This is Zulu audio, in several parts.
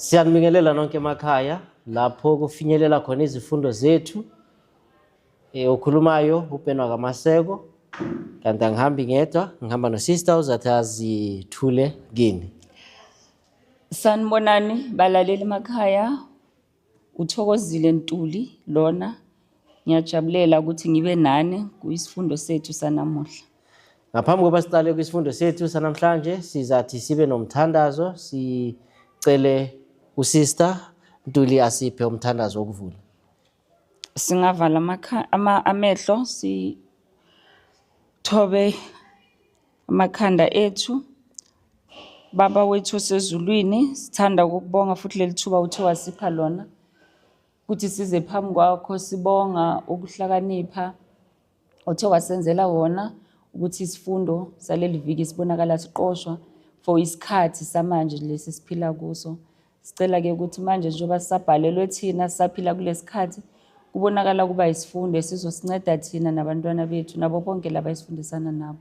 Siyanibingelela nonke emakhaya lapho kufinyelela khona izifundo zethu. Okhulumayo uBen wakaMaseko, kanti angihambi ngedwa, ngihamba no-sister uzathi azithule kini. Sanibonani balaleli emakhaya, uThokozile Ntuli lona. Ngiyajabulela ukuthi ngibe nani kuyisifundo sethu sanamuhla. Ngaphambi kokuba siqale kwisifundo sethu sanamhlanje, sizathi sibe nomthandazo, sicele uSister Ntuli asiphe umthandazo wokuvula. Singavala amehlo, sithobe amakhanda ethu. Baba wethu osezulwini, sithanda ukukubonga futhi leli thuba uthe wasipha lona ukuthi size phambi kwakho, sibonga ukuhlakanipha othe wasenzela wona ukuthi isifundo saleli viki sibonakala siqoshwa for isikhathi samanje lesi siphila kuso. Sicela-ke ukuthi manje njengoba sisabhalelwe thina sisaphila kulesikhathi, kubonakala kuba isifundo esizosinceda thina nabantwana bethu nabo bonke laba esifundisana nabo.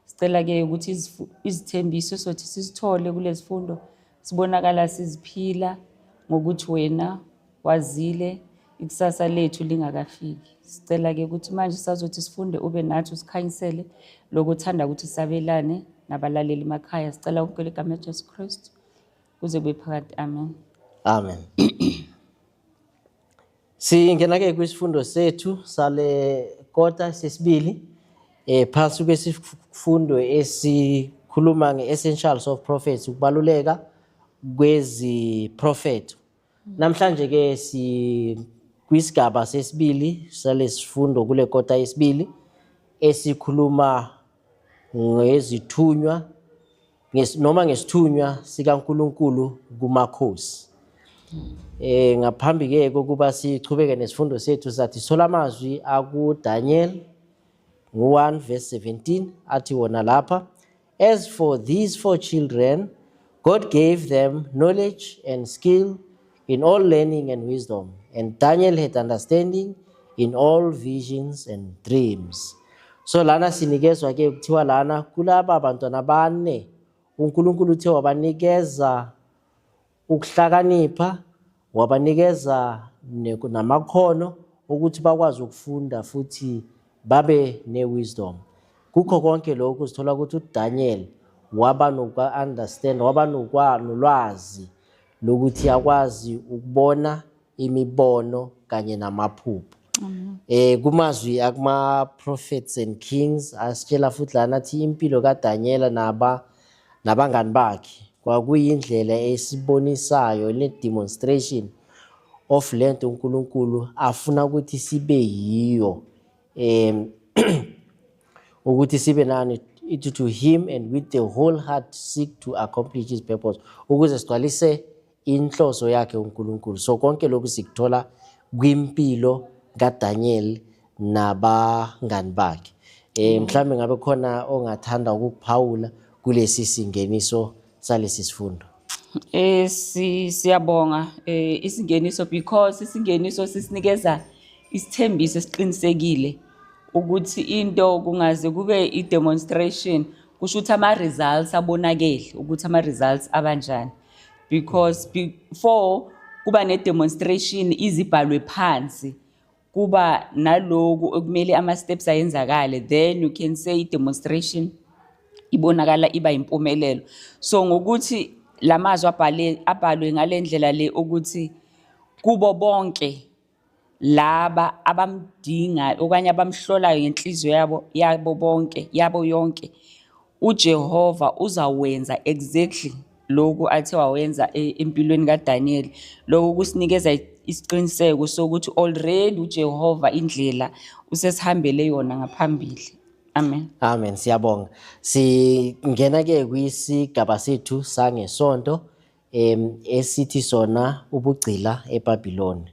Sicela-ke ukuthi izithembiso sothi sizithole kulezifundo sibonakala siziphila ngokuthi wena wazile ikusasa lethu lingakafiki. Sicela-ke ukuthi manje sazothi sifunde ube nathi, usikhanyisele lokho othanda ukuthi sabelane nabalaleli emakhaya. Sicela konke ligama Jesu Kristu kuze kube phakade. Amen. Amen. Singena ke kwisifundo sethu sale kota sesibili, phansi kwesifundo esikhuluma nge-essentials of prophets, ukubaluleka kweziprofetho. Namhlanje ke si kwisigaba sesibili salesifundo kule kota yesibili esikhuluma ngezithunywa noma ngesithunywa sikaNkulunkulu kumakhosi. Ngaphambi ke kokuba sichubeke nesifundo sethu, sathi sola amazwi aku Daniel 1 verse 17 athi wona lapha: "As for these four children, God gave them knowledge and skill in all learning and wisdom, and Daniel had understanding in all visions and dreams." So lana sinikezwa ke kuthiwa lana kulaba bantwana bane uNkulunkulu uthe wabanikeza ukuhlakanipha, wabanikeza namakhono ukuthi bakwazi ukufunda futhi babe ne-wisdom. Kukho konke lokhu sithola ukuthi uDaniel waba noku-understand, waba nolwazi lokuthi akwazi ukubona imibono kanye namaphupho. Kumazwi akuma Prophets and Kings asitshela futhi lana athi impilo kaDaniel nabangani bakhe kwakuyindlela esibonisayo, le demonstration of lento uNkulunkulu afuna ukuthi sibe yiyo, ukuthi sibe nani it to him and with the whole heart seek to accomplish his purpose, ukuze sigcwalise inhloso yakhe uNkulunkulu. So konke lokhu sikuthola kwimpilo kaDaniel nabangani bakhe. Mhlambe ngabe khona ongathanda ukukuphawula kulesi singeniso salesi sifundo? Siyabonga isingeniso, because isingeniso sisinikeza isithembiso esiqinisekile ukuthi into kungaze kube i-demonstration, kusho ukuthi ama-results abonakele, ukuthi ama-results abanjani, because before kuba ne-demonstration izibhalwe phansi, kuba naloku okumele ama-steps ayenzakale, then you can say i-demonstration ibonakala iba impumelelo. So ngokuthi lamazwi abhalwe ngale ndlela le, ukuthi kubo bonke laba abamdinga okanye abamhlolayo ngenhliziyo yabo bonke, yabo yonke, uJehova uzawenza exactly lokhu athe wawenza empilweni kaDaniel. Lokhu kusinikeza isiqiniseko sokuthi already uJehova indlela usesihambele yona ngaphambili. Amen. Amen, siyabonga. Singena ke kwisigaba sethu sangesonto esithi sona ubugcila eBabylon.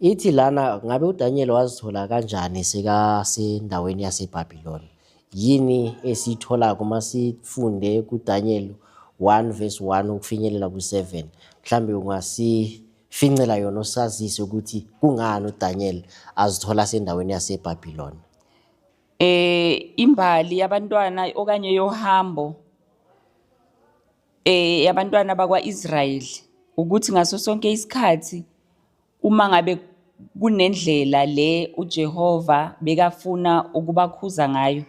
Ithi lana ngabe uDaniel wazithola kanjani sekasendaweni yaseBabylon? Yini esiyithola kuma sifunde kuDaniel 1 verse 1 ukufinyelela ku7? Mhlambe ungasifincela yona, usazise ukuthi kungani uDaniel azithola sendaweni yaseBabylon. Imbali yabantwana okanye yohambo yabantwana bakwaIsrael Ukuthi ngaso sonke isikhathi uma ngabe kunendlela le uJehova bekafuna ukubakhuza ngayo,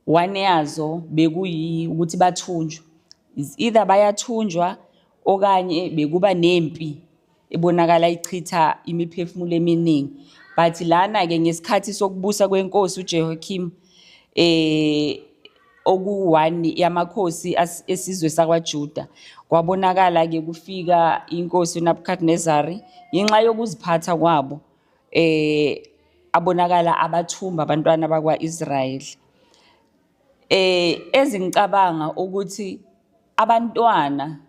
one yazo bekuyi ukuthi bathunjwe. Is either bayathunjwa okanye bekuba nempi ebonakala ichitha imiphefumulo eminingi. But lana-ke ngesikhathi sokubusa kwenkosi uJehoiakim, oku-one yamakhosi esizwe sakwaJuda, kwabonakala-ke kufika inkosi uNebukadnezari ngenxa yokuziphatha kwabo, abonakala abathumba abantwana bakwa-Israyeli. Ezingicabanga ukuthi abantwana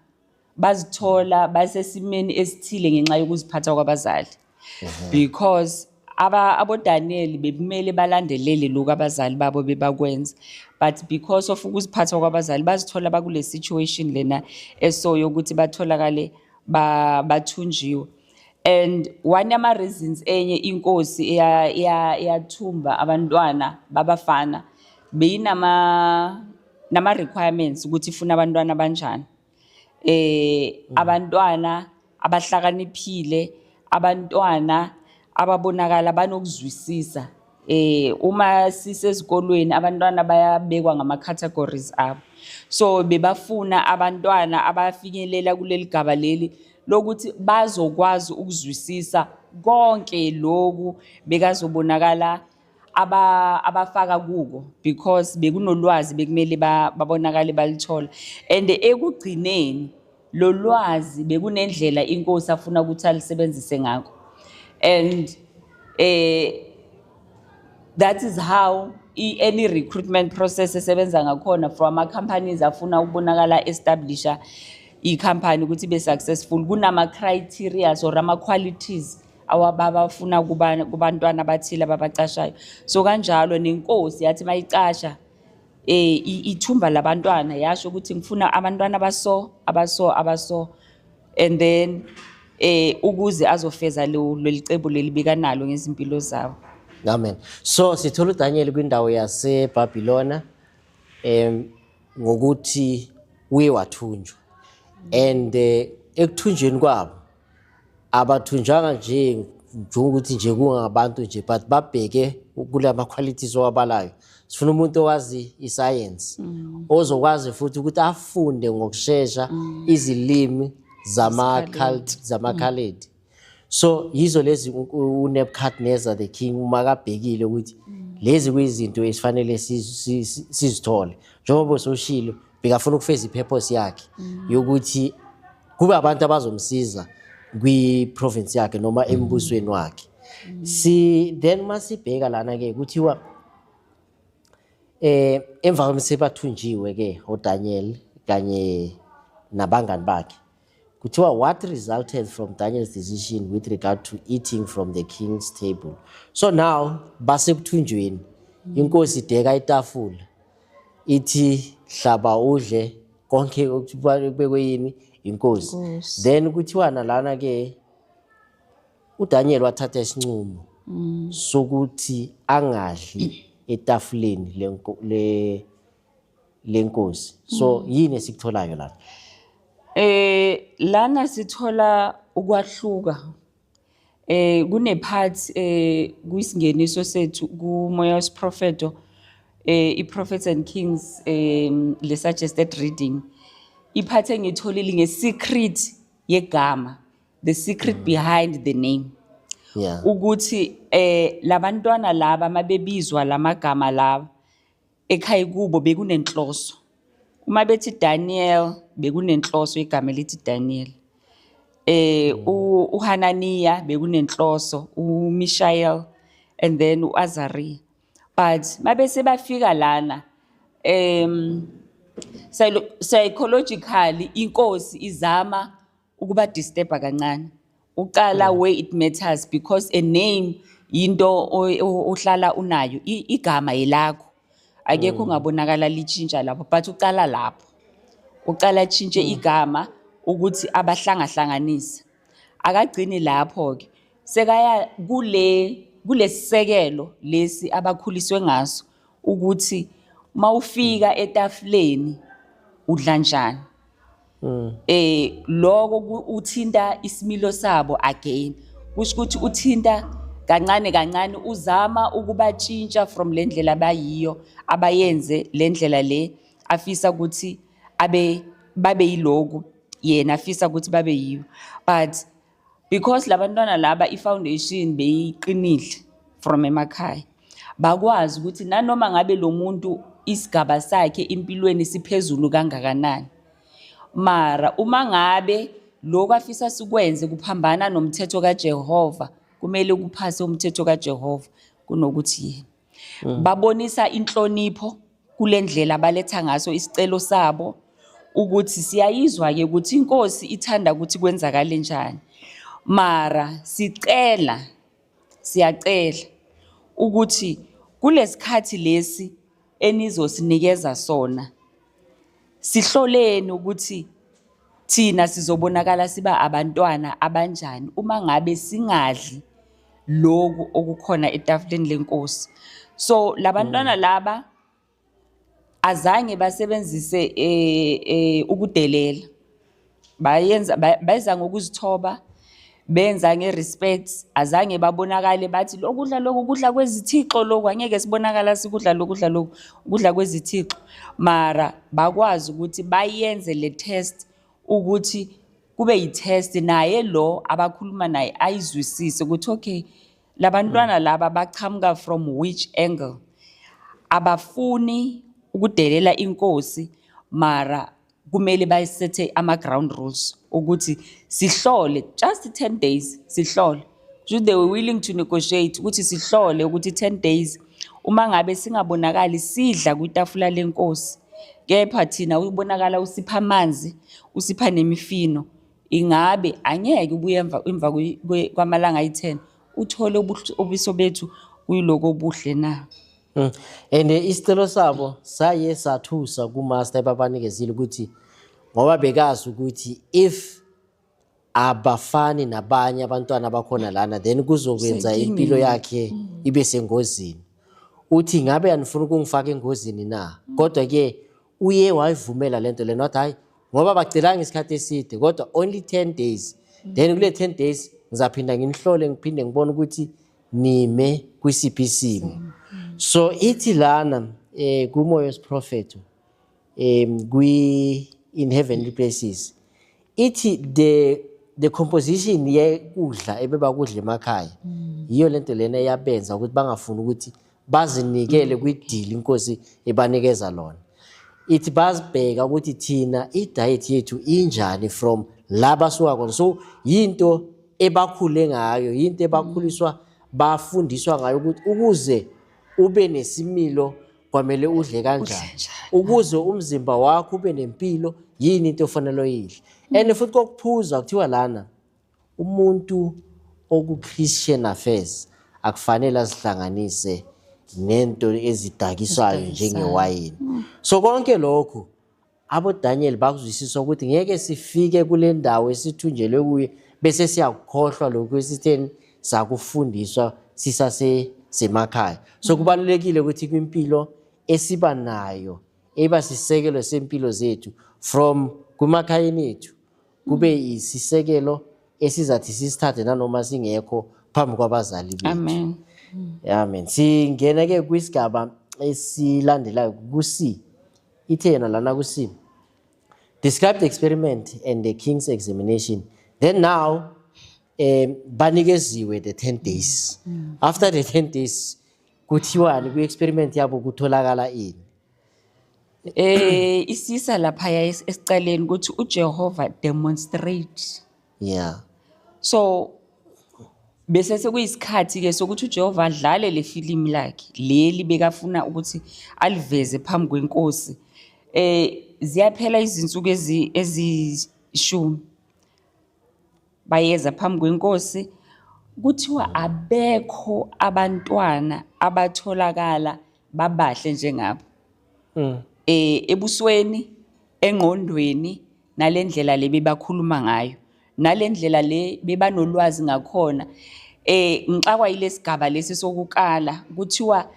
bazithola basesimeni esithile ngenxa yokuziphatha kwabazali, because aboDaniel bekumele balandelele lokhu abazali babo bebakwenza, but because of ukuziphatha kwabazali bazithola bakule situation lena eso yokuthi batholakale bathunjiwe. And one yama reasons enye inkosi eyathumba abantwana babafana beyinama nama requirements ukuthi ifuna abantwana abanjani, abantwana abahlakaniphile, abantwana ababonakala banokuzwisisa. Uma sisezikolweni abantwana bayabekwa ngama categories abo, so bebafuna abantwana abafinyelela kuleli gaba leli lokuthi bazokwazi ukuzwisisa konke lokhu bekazobonakala abafaka kuko, because bekunolwazi bekumele babonakale balithola. And ekugcineni lo lwazi bekunendlela inkosi afuna ukuthi alisebenzise ngakho, and that is how any recruitment process esebenza ngakhona from ama companies afuna ukubonakala establisha i-company ukuthi ibe successful. Kunama criteria or ama qualities awabafuna kubantwana abathile ababacashayo. So kanjalo nenkosi yathi mayicasha ithumba labantwana, yasho ukuthi ngifuna abantwana abaso, abaso, abaso, and then ukuze azofeza lo lelicebo leli bekanalo ngezimpilo zabo. Amen. So sithola uDaniel kwindawo yaseBabylona ngokuthi uye wathunjwa. And ekuthunjweni kwabo abathunjwanga nje njengokuthi nje kungabantu nje, but babheke kulama qualities owabalayo. Sifuna umuntu owazi iscience, ozokwazi futhi ukuthi afunde ngokushesha izilimi zamaKhaledi. So yizo lezi uNebuchadnezzar the king uma kabhekile ukuthi lezi kuyizinto esifanele sizithole, njengoba usushilo, bekafuna ukufeza ipurpose yakhe yokuthi kube abantu abazomsiza kwi-province yakhe noma embusweni wakhe. Si then masibheka lana ke kuthiwa emva kwemse bathunjiwe ke oDaniel kanye nabangani bakhe, kuthiwa what resulted from Daniel's decision with regard to eating from the king's table? So now basekuthunjweni, inkosi ideka itafula, ithi hlaba udle konke okubekwe yini inkosi. Inkosi. Then kuthiwa nalana ke uDaniel wathatha isinqumo sokuthi angadli etafuleni lenkosi. So yini esikutholayo lana? Lana sithola ukwahluka. Kune part kuyisingeniso sethu kumoya wesiprofeto, iProphets and Kings, le suggested reading. Ipart engitholile ngesecret yegama, the secret behind the name. Ukuthi labantwana laba mabebizwa lamagama laba ekhaya kubo bekunenhloso. Uma bethi Daniel bekunenhloso igama elithi Daniel. uHananiah bekunenhloso, uMishael and then uAzariah. But mabese bafika lana psychologically inkosi izama ukuba disturb kancane. Uqala where it matters, because a name into ohlala unayo, igama elakho. Akekho ongabonakala litshintsha lapho, but uqala lapho. Uqala atshintshe igama ukuthi abahlangahlanganise. Akagcini lapho ke. Sekaya kulesisekelo lesi abakhuliswe ngaso ukuthi mawufika etafuleni udla njani. Lokho uthinta isimilo sabo again, kusho ukuthi uthinta kancane kancane, uzama ukubatshintsha from le ndlela abayiyo, abayenze le ndlela le afisa ukuthi abe babe yiloku yena afisa ukuthi babe yiyo. But because labantwana laba i-foundation beyiqinile from emakhaya, bakwazi ukuthi nanoma ngabe lo muntu isigaba sakhe empilweni siphezulu kangakanani, mara uma ngabe lokhu afisa sikwenze kuphambana nomthetho kaJehova, kumele kuphase umthetho kaJehova kunokuthi yena. Babonisa inhlonipho kule ndlela baletha ngaso isicelo sabo, ukuthi siyayizwa ke ukuthi inkosi ithanda ukuthi kwenzakale njani, mara sicela, siyacela ukuthi kulesikhathi lesi enizosinikeza sona, sihloleni ukuthi thina sizobonakala siba abantwana abanjani uma ngabe singadli lokhu okukhona etafuleni lenkosi. So labantwana laba azange basebenzise ukudelela, bayenza beza ngokuzithoba, benza nge-respect. Azange babonakale bathi lokudla lokhu kudla kwezithixo, lokhu angeke sibonakala sikudla lokudla, lokhu ukudla kwezithixo, mara bakwazi ukuthi bayenze le test, ukuthi kube yi-test naye lo abakhuluma naye ayizwisise ukuthi okay, labantwana laba bachamuka from which angle. Abafuni ukudelela inkosi, mara kumele bayisethe ama-ground rules ukuthi sihlole just 10 days, sihlole. So they were willing to negotiate ukuthi sihlole ukuthi 10 days, uma ngabe singabonakali sidla kwitafula lenkosi, kepha thina ubonakala usipha amanzi, usipha nemifino, ingabe angeke ubuye emva kwamalanga ayi-10 uthole ubuso bethu kuyiloko obuhle na? And isicelo sabo saye sathusa ku-master ebabanikezile, ukuthi ngoba bekazi ukuthi if abafani nabanye abantwana abakhona lana, then kuzokwenza Usenkingeni. impilo yakhe ibe sengozini. Uthi ngabe anifuna ukungifaka engozini na? Kodwa ke uye wayivumela lento lena, wathi hayi, ngoba bacelanga isikhathi eside kodwa only 10 days, then kule 10 days ngizaphinda nginihlole, ngiphinde ngibone ukuthi nime kwisiphi isimo. So ithi lana kumoya wesiprofetho kwi In Heavenly Places, ithi the composition yekudla ebebakudla emakhaya yiyo lento lena eyabenza ukuthi bangafuni ukuthi bazinikele kwidili inkosi ebanikeza lona. Ithi bazibheka ukuthi thina i-diet yethu injani from la basuka khona. So yinto ebakhule ngayo, yinto ebakhuliswa, bafundiswa ngayo ukuthi ukuze ube nesimilo kwamele udle kanjani, ukuze umzimba wakho ube nempilo, yini into ofanele uyidle. And futhi kokuphuza, kuthiwa lana umuntu oku-Christian affairs akufanele azihlanganise nento ezidakisayo njengewayini. So konke lokhu aboDaniel bakuzwisisa ukuthi ngeke sifike kule ndawo esithunjelwe kuye bese siyakukhohlwa lokhu esitheni sakufundiswa sisase semakhaya. So kubalulekile ukuthi kwimpilo esiba nayo eba sisekelo sempilo zethu from kumakhayeni ethu kube isisekelo esizathi sisithathe nanoma singekho phambi kwabazali bethu. Amen. Amen. Singena ke kwisigaba esilandelayo, ku-C. Ithe yena lana ku-C, describe the experiment and the king's examination. Then now banikeziwe the 10 days. After the 10 days kuthiwani kwi-experiment yabo, kutholakala ini? Isisa lapha esicaleni ukuthi uJehova demonstrate. So bese sekuyisikhathi ke sokuthi uJehova adlale le filimi lakhe leli bekafuna ukuthi aliveze phambi kwenkosi. Ziyaphela izinsuku ezishumi, bayeza phambi kwenkosi, kuthiwa abekho abantwana abatholakala babahle njengabo ebusweni, engqondweni, nalendlela le bebakhuluma ngayo, nalendlela le bebanolwazi ngakhona. Ngixakwa yilesigaba lesi sokukala, kuthiwa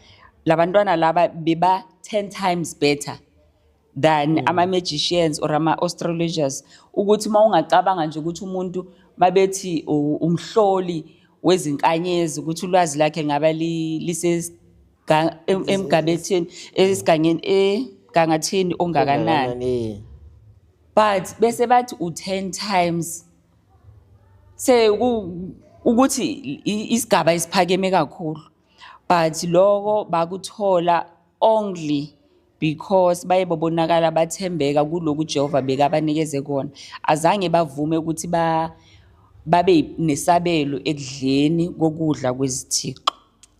labantwana laba beba 10 times better. than ama-magicians or ama-astrologers, ukuthi uma ungacabanga nje ukuthi umuntu mabethi umhloli wezinkanyezi, ukuthi ulwazi lakhe ngaba emgabetheni, esigangeni, egangatheni ongakanani. But bese bathi u-10 times se ukuthi isigaba esiphakeme kakhulu, but lokho bakuthola only because baye babonakala bathembeka kuloku Jehova bekabanikeze kona. Azange bavume ukuthi ba babe nesabelo ekudleni kokudla kwezithixo.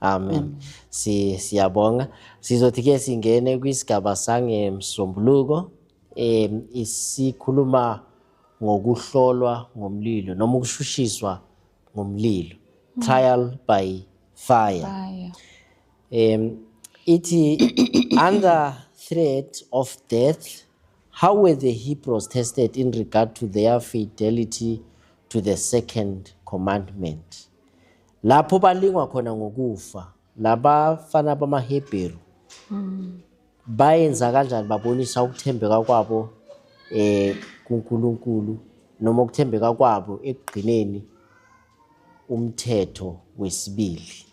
Amen. Siyabonga. Sizothi ke singene kwisigaba sangemsombuluko, isikhuluma ngokuhlolwa ngomlilo noma ukushushiswa ngomlilo. Trial by fire. Fire. Ithi, under threat of death, how were the Hebrews tested in regard to their fidelity to the second commandment? Lapho balingwa khona ngokufa, labafana bamaHebheru bayenza kanjani, babonisa ukuthembeka kwabo kuNkulunkulu noma ukuthembeka kwabo ekugcineni umthetho wesibili?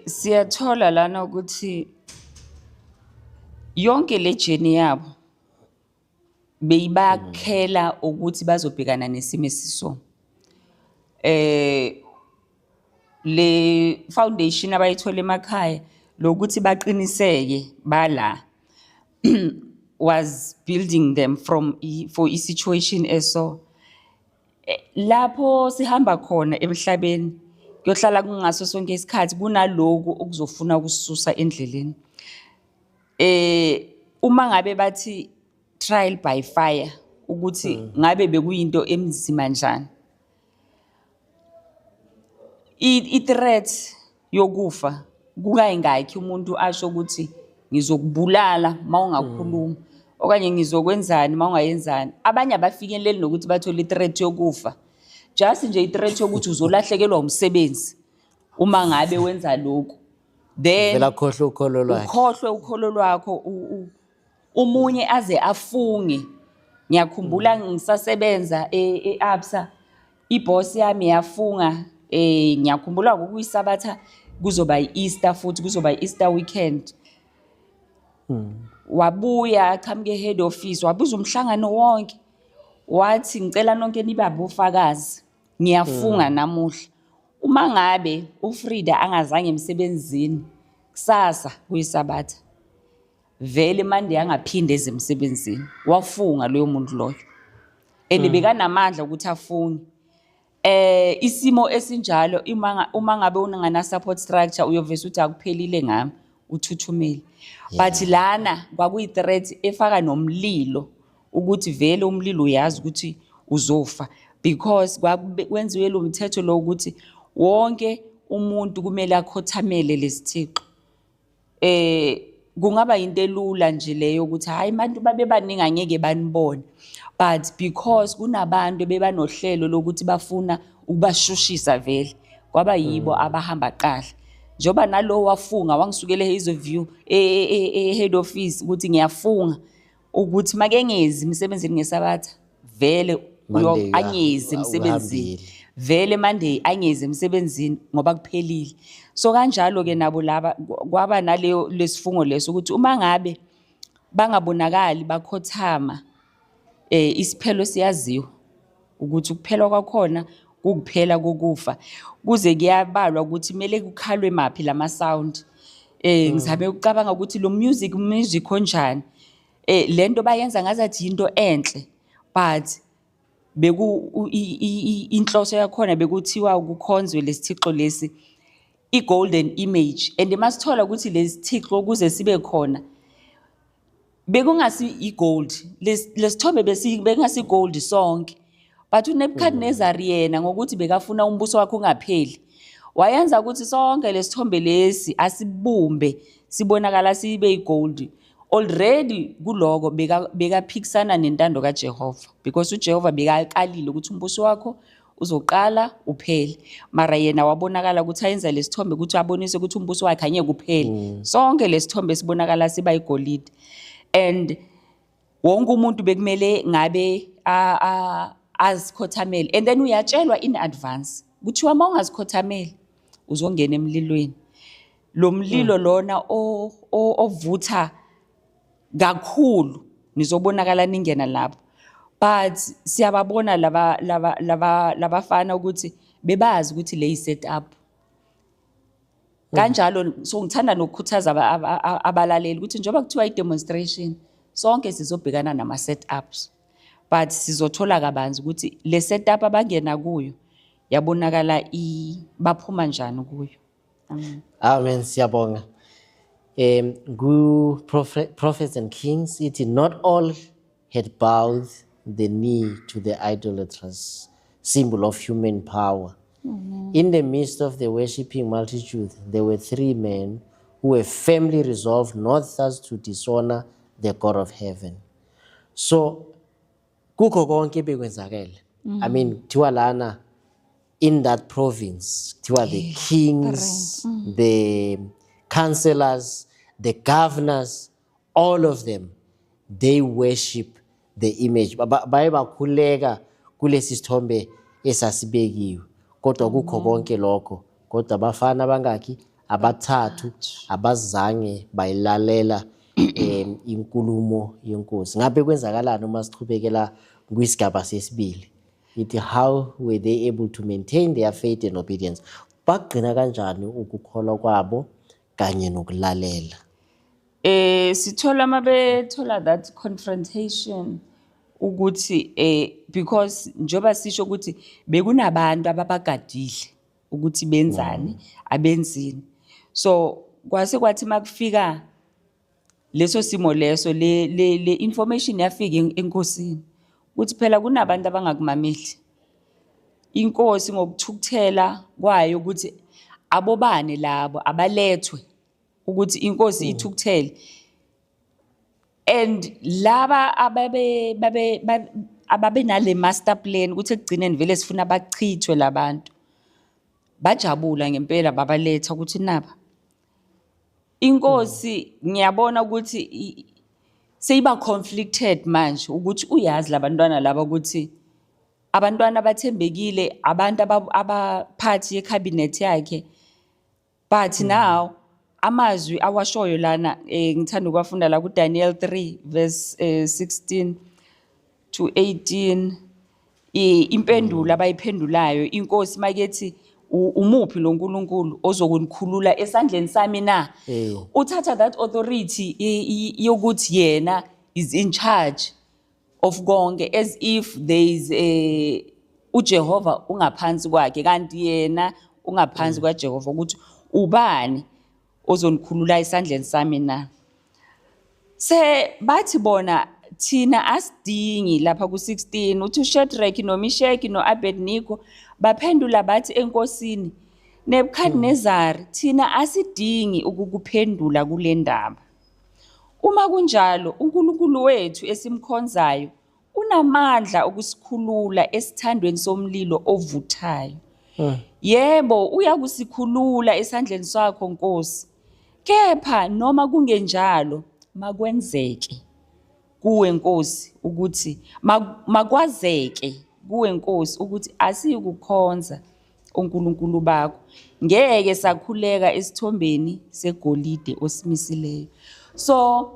Siyathola lana ukuthi yonke le journey yabo beyibakhela ukuthi bazobhekana nesimo esiso. Le foundation abayithola emakhaya lokuthi baqiniseke bala was building them from for i situation eso. Lapho sihamba khona emhlabeni kuyohlala kungaso sonke isikhathi kunaloku okuzofuna ukususa endleleni. Uma ngabe bathi trial by fire, ukuthi ngabe bekuyinto emzima njani, i-threat yokufa, kungayingakhi umuntu asho ukuthi ngizokubulala mawungakhuluma okanye ngizokwenzani mawungayenzani. Abanye abafikeleli nokuthi bathole i-threat yokufa, just nje i-threat yokuthi uzolahlekelwa umsebenzi uma ngabe wenza lokhu, then Vela khohlwe ukholo lwakhe. Ukhohlwe ukholo lwakho, umunye aze afunge. Ngiyakhumbula ngisasebenza e-Absa, iboss yami yafunga. Ngiyakhumbula kukuyisabatha, kuzoba i-Easter futhi, kuzoba i-Easter weekend. Wabuya aqhamuke head office, wabuza umhlangano wonke, wathi, "Ngicela nonke nibe abofakazi, ngiyafunga namuhla, uma ngabe uFrida angazange emsebenzini kusasa kuyisabatha, vele Monday angaphinde eze emsebenzini." Wafunga loyo muntu loyo and bekanamandla ukuthi afunge. Isimo esinjalo, uma ngabe ungana support structure, uyovesa ukuthi akuphelile ngami, uthuthumele. But lana kwakuyi threat efaka nomlilo, ukuthi vele umlilo uyazi ukuthi uzofa, because kwenziwe lo mthetho lo ukuthi wonke umuntu kumele akhothamele lesithixo. Kungaba into elula nje leyo ukuthi hayi, abantu babe baningi, angeke banibone, but because kunabantu bebanohlelo lokuthi bafuna ukubashushisa, vele kwaba yibo abahamba qala, njengoba nalo wafunga wangisukela e-Hazyview e-head office ukuthi ngiyafunga ukuthi make ngezi emsebenzini ngesabatha, vele Monday angezi emsebenzini. Uhambile. Vele Monday angezi emsebenzini ngoba kuphelile. So kanjalo ke nabo laba kwaba naleyo lesifungo leso ukuthi uma ngabe bangabonakali bakhothama, isiphelo siyaziwa ukuthi ukuphela kwakhona kukuphela kokufa. Kuze kuyabalwa ukuthi kumele kukhalwe maphi lama sound. Ngizame ukucabanga ukuthi lo music onjani, lento bayenza ngazathi into enhle, but beku inhloso yakhona bekuthiwa kukhonzwe lesithixo lesi, i-golden image. And masithola ukuthi lesithixo ukuze sibe khona bekungasi i-gold, lesithombe bekungasi gold sonke, but uNebuchadnezzar yena ngokuthi bekafuna umbuso wakhe ungapheli, wayenza ukuthi sonke lesithombe lesi asibumbe sibonakala sibe igold already. Kuloko bekaphikisana nentando kaJehova, because uJehova bekakalile ukuthi umbuso wakho uzoqala uphele, mara yena wabonakala ukuthi ayenza lesithombe ukuthi abonise ukuthi umbuso wakhe angeke uphele. Sonke lesithombe sibonakala siba igolide. And wonke umuntu bekumele ngabe azikhothamele, and then uyatshelwa in advance, kuthiwa uma ungazikhothameli uzongena emlilweni. Lo mlilo lona ovutha kakhulu, nizobonakala ningena lapho. But siyababona laba labafana ukuthi bebazi ukuthi le set up kanjalo. So ngithanda nokukhuthaza abalaleli ukuthi njengoba kuthiwa i-demonstration, sonke sizobhekana nama-setups, but sizothola kabanzi ukuthi le setup abangena kuyo yabonakala baphuma njani kuyo. Amen. Amen, siyabonga. Ku Prophets and Kings ithi, "Not all had bowed the knee to the idolatrous symbol of human power. In the midst of the worshipping multitude there were three men who were firmly resolved not thus to dishonor the God of heaven." So kukho konke bekwenzakele. I mean, kuthiwa lana in that province, kuthiwa the kings, the councillors, the governors, all of them, they worship the image. Baye bakhuleka kulesi sithombe esasibekiwe. Kodwa kukho konke lokho, kodwa abafana abangaki? Abathathu abazange bayilalela inkulumo yenkosi. Ngabe kwenzakalani uma sichubekela kwisigaba sesibili? Ithi, "How were they able to maintain their faith and obedience?" Bagcina kanjani ukukholwa kwabo kanye nokulalela? Sithola mabethola that confrontation ukuthi because njoba sisho ukuthi bekunabantu ababagadile ukuthi benzani, abenzini. So kwase kwathi makufika leso simo leso, le information yafika enkosini ukuthi phela kunabantu abangakumameli. Inkosi ngokuthukuthela kwayo ukuthi abobani labo, abalethwe, ukuthi inkosi ithukuthele. And laba ababe babe ababe nale master plan ukuthi ekugcineni vele sifuna bachithwe labantu, bajabula ngempela, babaletha ukuthi naba. Inkosi ngiyabona ukuthi seyiba conflicted manje ukuthi uyazi labantwana laba ukuthi abantwana abathembekile, abantu abaphathi yecabinet yakhe. But now amazwi awashoyo lana, ngithanda ukuwafunda la kuDaniel 3 verse 16 to 18, impendulo abayiphendulayo inkosi makethi, "Umuphi lo nkulunkulu ozokunikhulula esandleni sami na?" Uthatha that authority yokuthi yena is in charge of konke, as if there is a uJehova ungaphansi kwakhe, kanti yena ungaphansi kwaJehova, ukuthi ubani ozonikhulula esandleni sami na? Se bathi bona, "Thina asidingi." Lapha ku-16 uthi, uShadrach noMeshach no-Abednego baphendula bathi enkosini Nebuchadnezzar, "Thina asidingi ukukuphendula kule ndaba. Uma kunjalo, uNkulunkulu wethu esimkhonzayo unamandla okusikhulula esithandweni somlilo ovuthayo. Yebo, uyakusikhulula esandleni sakho, Nkosi. Kepha noma kungenjalo, makwenzeke kuwe, Nkosi, ukuthi makwazeke kuwe, Nkosi, ukuthi asiyikukhonza onkulunkulu bakho, ngeke sakhuleka esithombeni segolide osimisileyo." So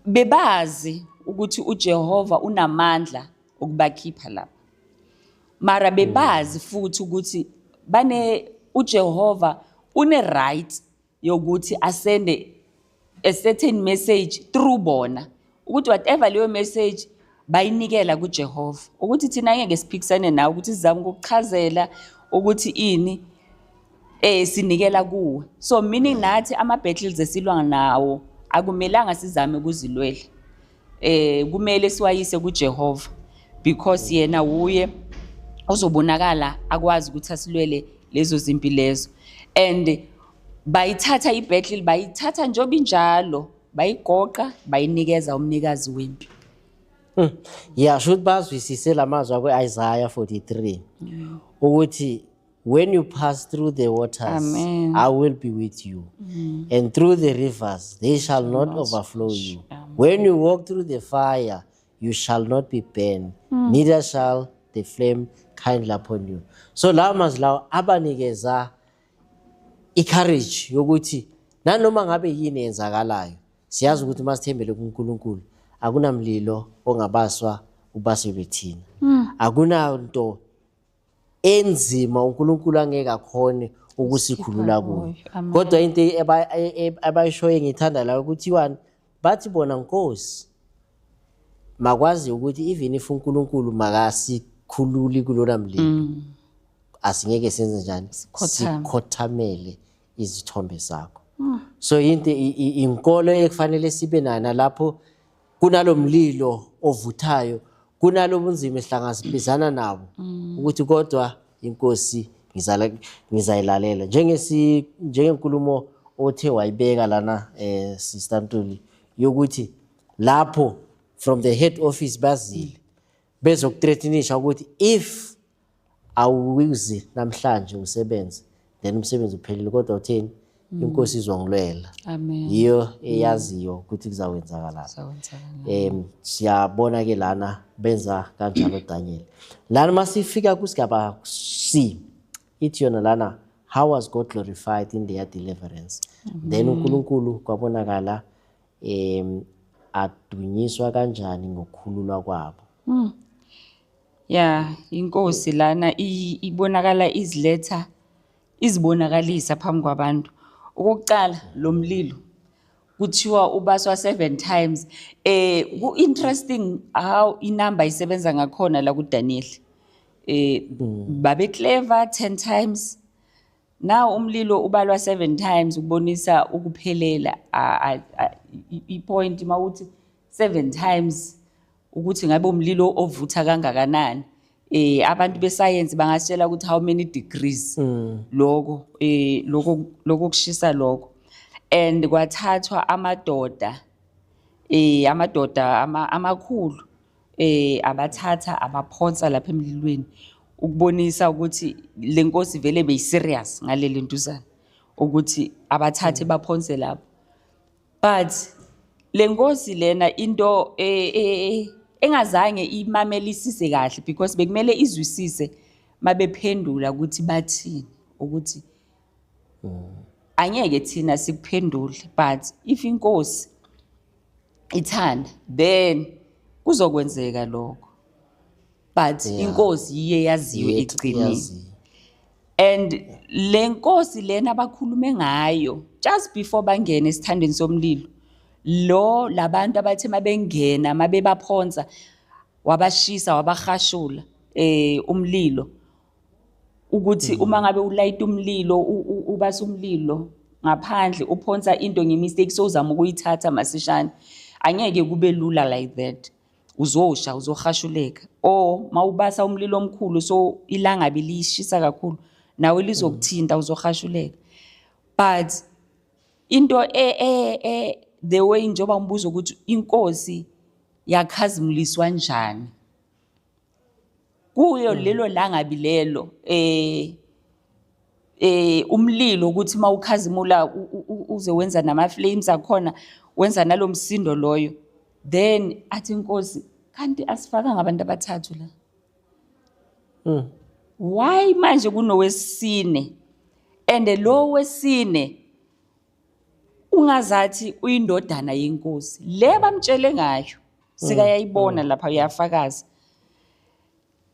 bebazi ukuthi uJehova unamandla okubakhipha lapha, mara bebazi futhi ukuthi bane uJehova une right yokuthi asende a certain message through bona, ukuthi whatever leyo message bayinikela kuJehova, ukuthi thina ngeke siphikisane nawe, ukuthi sizame ukukuchazela ukuthi ini, sinikela kuwe. So meaning nathi ama battles esilwa nawo akumelanga sizame ukuzilwela, kumele siwayise kuJehova, because yena uye ozobonakala akwazi ukuthi asilwele lezo zimpi lezo. And bayithatha ibattle, bayithatha njengoba injalo, bayigoqa, bayinikeza umnikazi wempi. Yeah, shuthi bazwisise lamazwi akwe-Isaiah 43 ukuthi, "When you pass through the waters, Amen. I will be with you, and through the rivers, they shall not overflow you." Amen. When you walk through the fire, you shall not be burned, neither shall the flame kindle upon you. So lawo mazwi lawo abanikeza i-courage yokuthi nanoma ngabe yini eyenzakalayo, siyazi ukuthi uma sithembele kuNkulunkulu, akunamlilo ongabaswa ubaselwe thina, akunanto enzima uNkulunkulu angeke akhone ukusikhulula kuyo. Kuyo. Amen. Kodwa into abayishoyo engithanda la ukuthiwani, bathi bona, "Nkosi, makwazi ukuthi even if uNkulunkulu makasikhululi kulona mlilo, asingeke senze njani?" Sikhothame. Sikhothamele izithombe zakho. So into inkolo ekufanele sibe nayo nalapho kunalomlilo ovuthayo, kunalo bunzima esihlangabezana nabo, ukuthi kodwa inkosi ngizayilalela, njengenkulumo othe wayibeka lana, Sister Ntuli, yokuthi lapho from the head office bazile bezokuthreatenisha ukuthi if awuzi namhlanje usebenze, then umsebenzi uphelile. Kodwa utheni? Inkosi izongilwela. Amen. Yiyo eyaziyo ukuthi kuzawenzakalani. Kuzokwenzakala. Siyabona ke lana benza kanjalo Daniel. Lana masifika kusigaba C, ithi yona lana, how was God glorified in their deliverance? Then uNkulunkulu kwabonakala adunyiswa kanjani ngokukhululwa kwabo? Ya, inkosi lana ibonakala iziletha, izibonakalisa phambi kwabantu. Okokuqala, lo mlilo kuthiwa ubaswa seven times. Ku interesting how inumber isebenza ngakhona la kuDaniel. Babe clever 10 times. Now umlilo ubalwa seven times ukubonisa ukuphelela. I-point mawuthi seven times ukuthi ngabe umlilo ovutha kangakanani. Abantu besayensi bangasitshela ukuthi how many degrees lokho kushisa lokho. And kwathathwa amadoda amakhulu, abathatha abaphonsa lapha emlilweni ukubonisa ukuthi lenkosi vele beyi-serious ngaleli ntuzana ukuthi abathathe baphonse lapho. But lenkosi lena into engazange imamelisise kahle, because bekumele izwisise mabephendula ukuthi bathini, ukuthi angeke thina sikuphendule, but if inkosi ithanda, then kuzokwenzeka lokho, but inkosi yiye yaziyo ekugcineni. Yaziyo. And le nkosi lena abakhulume ngayo just before bangene esithandweni somlilo, lo labantu abathe mabengena, mabebaphonsa, wabashisa, wabahashula umlilo, ukuthi uma ngabe ulayita umlilo, ubasa umlilo ngaphandle, uphonsa into ngemistake, sowuzama ukuyithatha masishane, angeke kube lula like that, uzosha, uzohashuleka. Or mawubasa umlilo omkhulu, so ilangabi lishisa kakhulu, nawe lizokuthinta, uzohashuleka. But into the way njengoba umbuzo ukuthi inkosi yakhazimuliswa njani kuyo lelo langabi lelo, umlilo, ukuthi mawukhazimula uze wenza nama flames akhona, wenza nalomsindo loyo, then athi inkosi, "Kanti asifaka ngabantu abathathu la? Why manje kunowesine? And lo wesine ungazathi uyindodana yenkosi le bamtshele ngayo." Sikayayibona lapha, uyafakaza,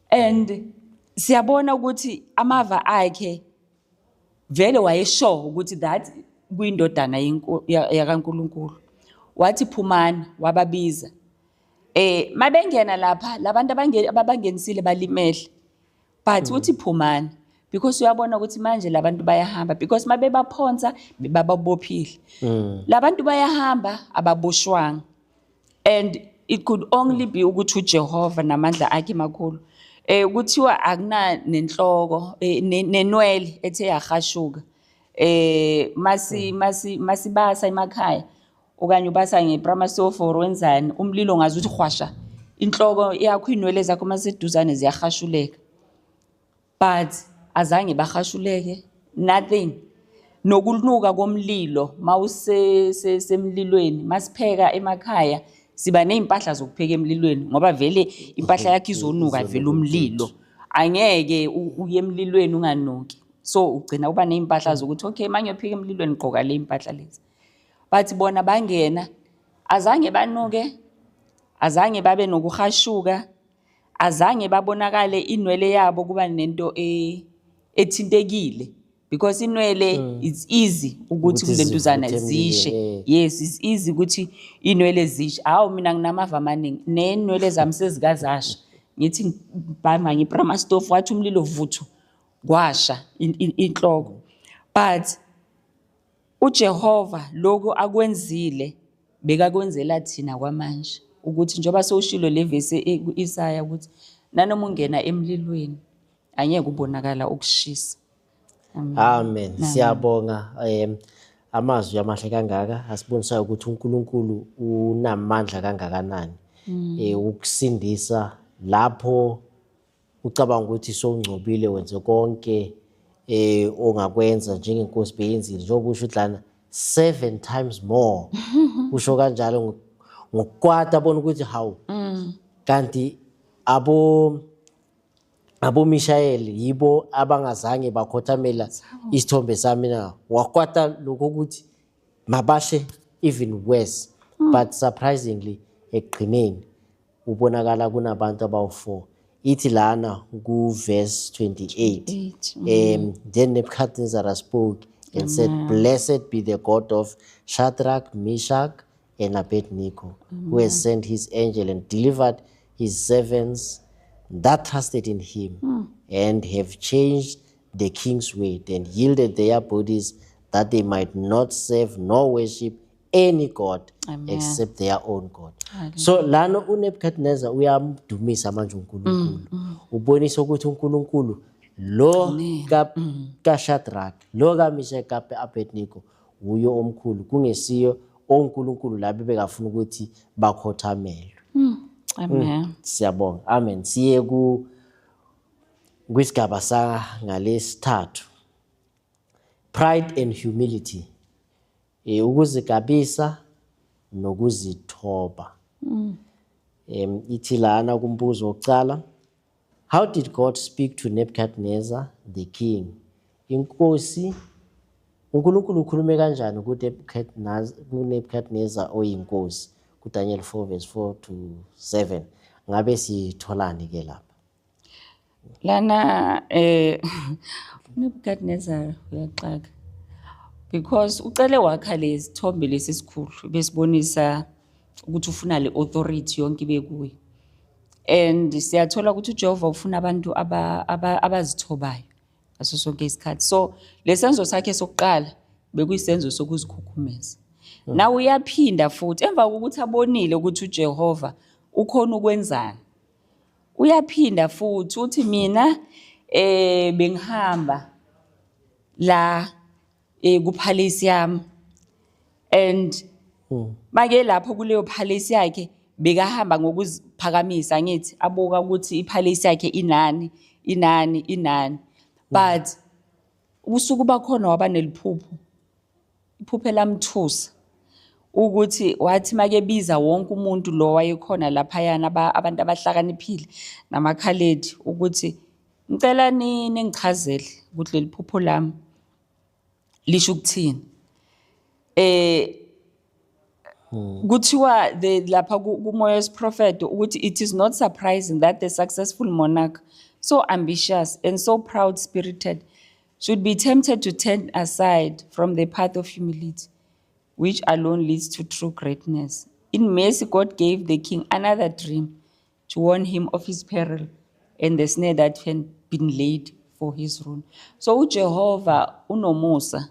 and siyabona ukuthi amava akhe vele wayesho ukuthi that kuyindodana yakaNkulunkulu. Wathi, "Phumani." Wababiza. Mabengena lapha labantu ababangenisile balimele, but uthi, "Phumani," because uyabona ukuthi manje labantu bayahamba, because mabebaphonsa bababophile. Labantu bayahamba, ababoshwanga, and it could only be ukuthi uJehova namandla akhe makhulu. Kuthiwa akuna nenhloko nenwele ethe yahashuka. Masi masibasa emakhaya okanye ubasa ngeprimasof or wenzani umlilo, ngazi ukuthi hwasha inhloko yakho, inwele zakho maseduzane ziyahashuleka, but azange bahashuleke, nothing. Nokunuka komlilo mawusemlilweni, masipheka emakhaya siba nezimpahla zokupheka emlilweni, ngoba vele impahla yakho izonuka vele umlilo. Angeke uye emlilweni unganuki, so ugcina uba nezimpahla zokuthi okay, mangiyopheka emlilweni gqoka le impahla lezi. Bathi bona bangena, azange banuke, azange babe nokuhashuka, azange babonakale inwele yabo kuba nento ethintekile, because inwele it's easy ukuthi ukuthi kulentuzana zivuthe zishe. emlilweni. Yes, it's easy ukuthi inwele zishe. Hawu, mina nginamava amaningi nenwele zami sezikazasha, ngithi ngibhamba ngiprama stove, wathi umlilo vuthu, kwasha inhloko. But uJehova lokhu akwenzile bekakwenzela thina kwamanje, ukuthi njengoba sewushilo le vesi ku-Isaya ukuthi nanoma ungena emlilweni angeke ubonakala ukushisa. Amen. Siyabonga amazwi amahle kangaka asibonisayo ukuthi uNkulunkulu unamandla kangakanani ukusindisa lapho ucabanga ukuthi sowungcobile, wenze konke ongakwenza njengenkosi beyenzile, njengoba usho ukuthi lana seven times more, usho kanjalo ngokukwata, bona ukuthi hawu, kanti abo Mishael yibo abangazange bakhothamela isithombe sami na? Wakwata lokho ukuthi mabashe even worse. But surprisingly, ekugcineni ubonakala kunabantu abawu-4. Ithi lana ku-verse 28, Eight. Then Nebuchadnezzar spoke and said, "Blessed be the God of Shadrach, Meshach, and Abednego, who has sent his angel and delivered his servants that trusted in him and have changed the king's word and yielded their bodies that they might not serve nor worship any god Amen. except their own God." So lana uNebuchadnezzar uyamdumisa manje uNkulunkulu. Ubonisa ukuthi uNkulunkulu lo ka Shadrach, lo ka Meshach, ka Abednego uyo omkhulu, kungesiyo onkulunkulu labo bekafuna ukuthi bakhothamelwe. Amen. Siyabonga. Amen. Siye ku kwisigaba sangalesithathu. Pride and humility. Ukuzigabisa nokuzithoba. Ithi lana kumbuzo wokuqala, how did God speak to Nebuchadnezzar the king? Inkosi uNkulunkulu ukhulume kanjani kuNebuchadnezzar oyinkosi kuDaniel 4 verse 4 to 7? Ngabe sitholani ke lapha? Lana Nebuchadnezzar uyaxaka because ucele wakha lesithombe lesi sikhulu besibonisa ukuthi ufuna le authority yonke ibe kuye, and siyathola ukuthi uJehova ufuna abantu abazithobayo ngaso sonke isikhathi. So lesenzo sakhe sokuqala bekuyisenzo sokuzikhukhumeza. Nawe uyaphinda futhi, emva kokuthi abonile ukuthi uJehova ukhona ukwenzani, uyaphinda futhi uthi mina bengihamba la ku-palace yami, and make lapho kuleyo palace yakhe bekahamba ngokuziphakamisa, ngithi abuka ukuthi i-palace yakhe inani inani inani. But ubusuku bakhona waba neliphupho, iphupho elamthusa ukuthi wathi makebiza wonke umuntu lo wayekhona laphayana, abantu abahlakaniphile namakhaledi, ukuthi ngicela ningichazele ukuthi leli phupho lami lisho ukuthini. Kuthiwa the lapha kumoya wesiprofeto ukuthi it is not surprising that the successful monarch, so ambitious and so proud spirited, should be tempted to turn aside from the path of humility, which alone leads to true greatness. In mercy, God gave the king another dream to warn him of his peril and the snare that had been laid for his ruin. So uJehova unomusa,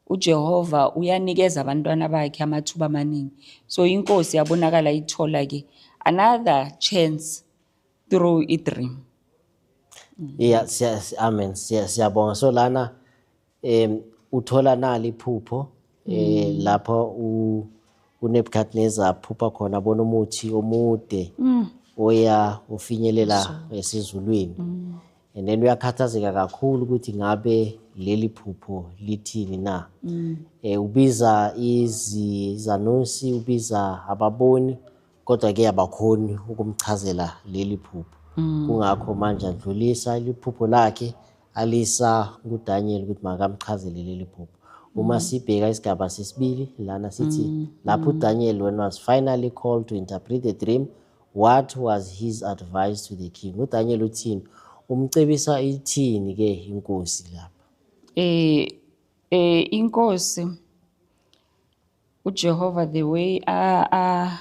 uJehova uyanikeza abantwana bakhe amathuba amaningi. So inkosi yabonakala ithola ke another chance through a dream. Yeah, amen. Siyabonga. So lana uthola nali iphupho lapho uNebuchadnezzar aphupha khona, bona umuthi omude oya ufinyelela esizulwini. And then uyakhathazeka kakhulu ukuthi ngabe leli phupho lithini na. Ubiza izanusi, ubiza ababoni, kodwa ke abakhoni ukumchazela leli phupho. Kungakho manje adlulisa iphupho lakhe alisa kuDaniel ukuthi makamchazele leli phupho. Uma sibheka isigaba sesibili lana sithi lapho uDaniel when was finally called to interpret the dream, what was his advice to the king? UDaniel uthini? Umcebisa ithini ke inkosi lapha? Inkosi uJehova, the way a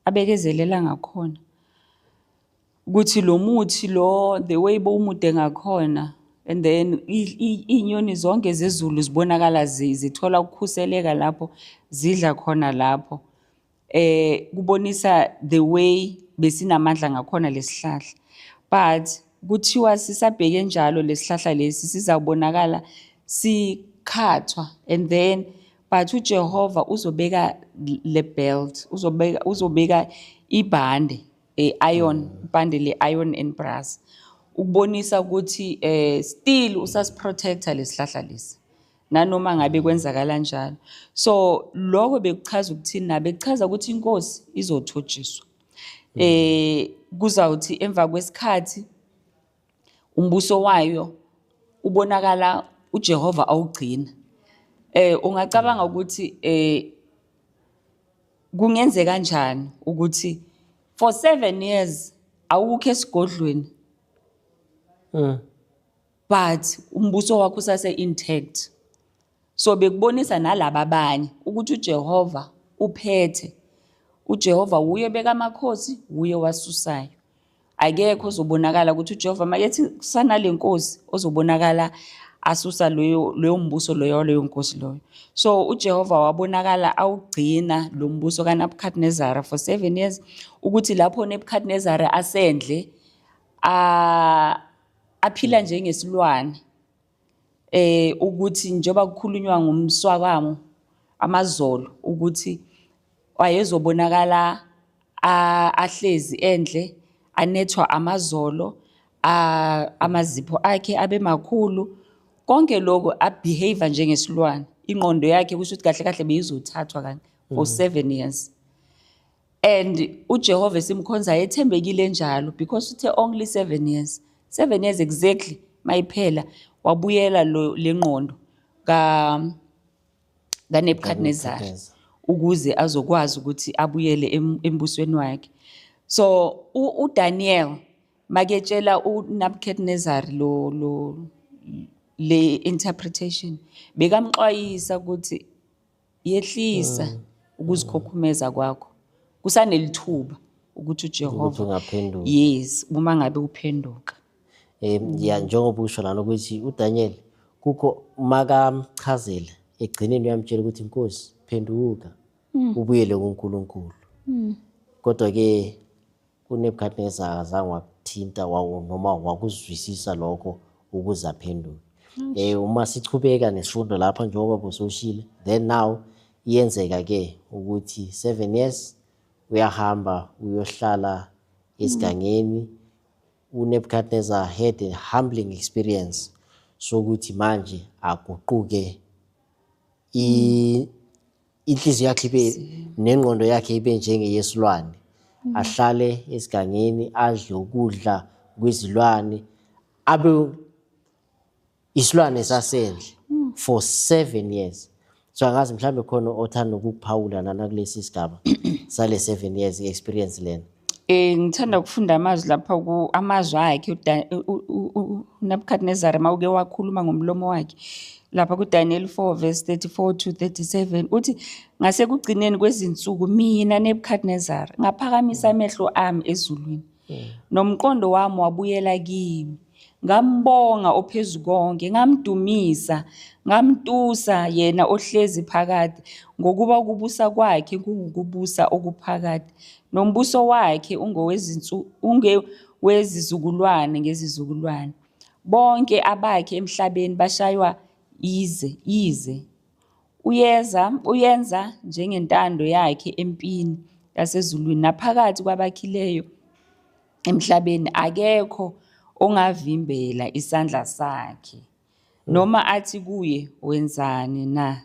abekezelela ngakhona ukuthi lo muthi lo, the way bowumude ngakhona, and then iy'nyoni zonke zezulu zibonakala zithola ukukhuseleka lapho, zidla khona lapho, kubonisa the way besinamandla ngakhona lesihlahla. But kuthiwa sisabheke njalo lesihlahla lesi sizabonakala sikhathwa, and then but uJehova uzobeka le belt, uzobeka ibhande iron, ibhande le iron and brass, ukubonisa ukuthi still usasiprotecta lesihlahla lesi nanoma ngabe kwenzakala njalo. So lokho bekuchaza ukuthini na? Bekuchaza ukuthi inkosi izothotshiswa, kuzawuthi emva kwesikhathi umbuso wayo ubonakala uJehova awugcina. Ungacabanga ukuthi kungenzeka kanjani ukuthi for 7 years awukho esigodlweni, but umbuso wakho usase intact? So bekubonisa nalaba abanye ukuthi uJehova uphethe, uJehova uye beka amakhosi, uye wasusayo. Akekho ozobonakala ukuthi uJehova makethi kusanale nkosi ozobonakala asusa loyo mbuso loyo nkosi loyo. So uJehova wabonakala awugcina lo mbuso kaNebuchadnezzar for 7 years, ukuthi lapho Nebuchadnezzar asendle aphila njengesilwane, ukuthi njengoba kukhulunywa ngumswakamo amazolo, ukuthi wayezobonakala ahlezi endle anethwa amazolo, amazipho akhe abe makhulu, konke lokho abehave njengesilwane. Ingqondo yakhe kusho ukuthi kahle kahle beyizothathwa kanye for 7 years. And uJehova esimkhonza ethembekile njalo, because uthe only 7 years, 7 years exactly mayiphela wabuyela lo lengqondo ka kaNebuchadnezzar ukuze azokwazi ukuthi abuyele embusweni wakhe. So uDaniel maketshela uNebuchadnezzar lo le interpretation, bekamxwayisa ukuthi yehlisa ukuzikhukhumeza kwakho, kusanelithuba ukuthi Ukuthi uJehova ungaphenduka. Yes, uma ngabe uphenduka. Ya, njengoba usho lana ukuthi uDaniel kukho makamchazela egcineni uyamtshela ukuthi inkosi phenduka ubuyele kuNkulunkulu. Kodwa ke uNebuchadnezzar akazange wakuthinta noma wakuzwisisa lokho ukuze aphenduke. Uma sichubeka nesifundo lapha, njengoba busoshile, then now iyenzeka ke ukuthi 7 years uyahamba uyohlala esigangeni. uNebuchadnezzar had a humbling experience sokuthi manje aguquke, inhliziyo yakhe ibe nengqondo yakhe ibe njengeyesilwane, ahlale esigangeni, adle ukudla kwezilwane, abe isilwane sasendle for 7 years. So angazi mhlambe khona othanda ukukuphawula nana kulesi sigaba sale 7 years experience lena. Ngithanda ukufunda amazwi lapha ku amazwi akhe uNebuchadnezzar mawuke wakhuluma ngomlomo wakhe lapha kuDaniel 4 verse 34 to 37. Uthi, "Ngasekugcineni kwezinsuku mina Nebuchadnezzar ngaphakamisa amehlo ami ezulwini, nomqondo wami wabuyela kimi. Ngambonga oPhezukonke, ngamdumisa, ngamtusa yena ohlezi phakade, ngokuba ukubusa kwakhe kungukubusa okuphakade, nombuso wakhe ungewezizukulwane ngezizukulwane. Bonke abakhe emhlabeni bashaywa ize ize. Uyeza uyenza njengentando yakhe empini yasezulwini naphakathi kwabakhileyo emhlabeni. Akekho Ongavimbela isandla sakhe noma athi kuye, "Wenzani na?"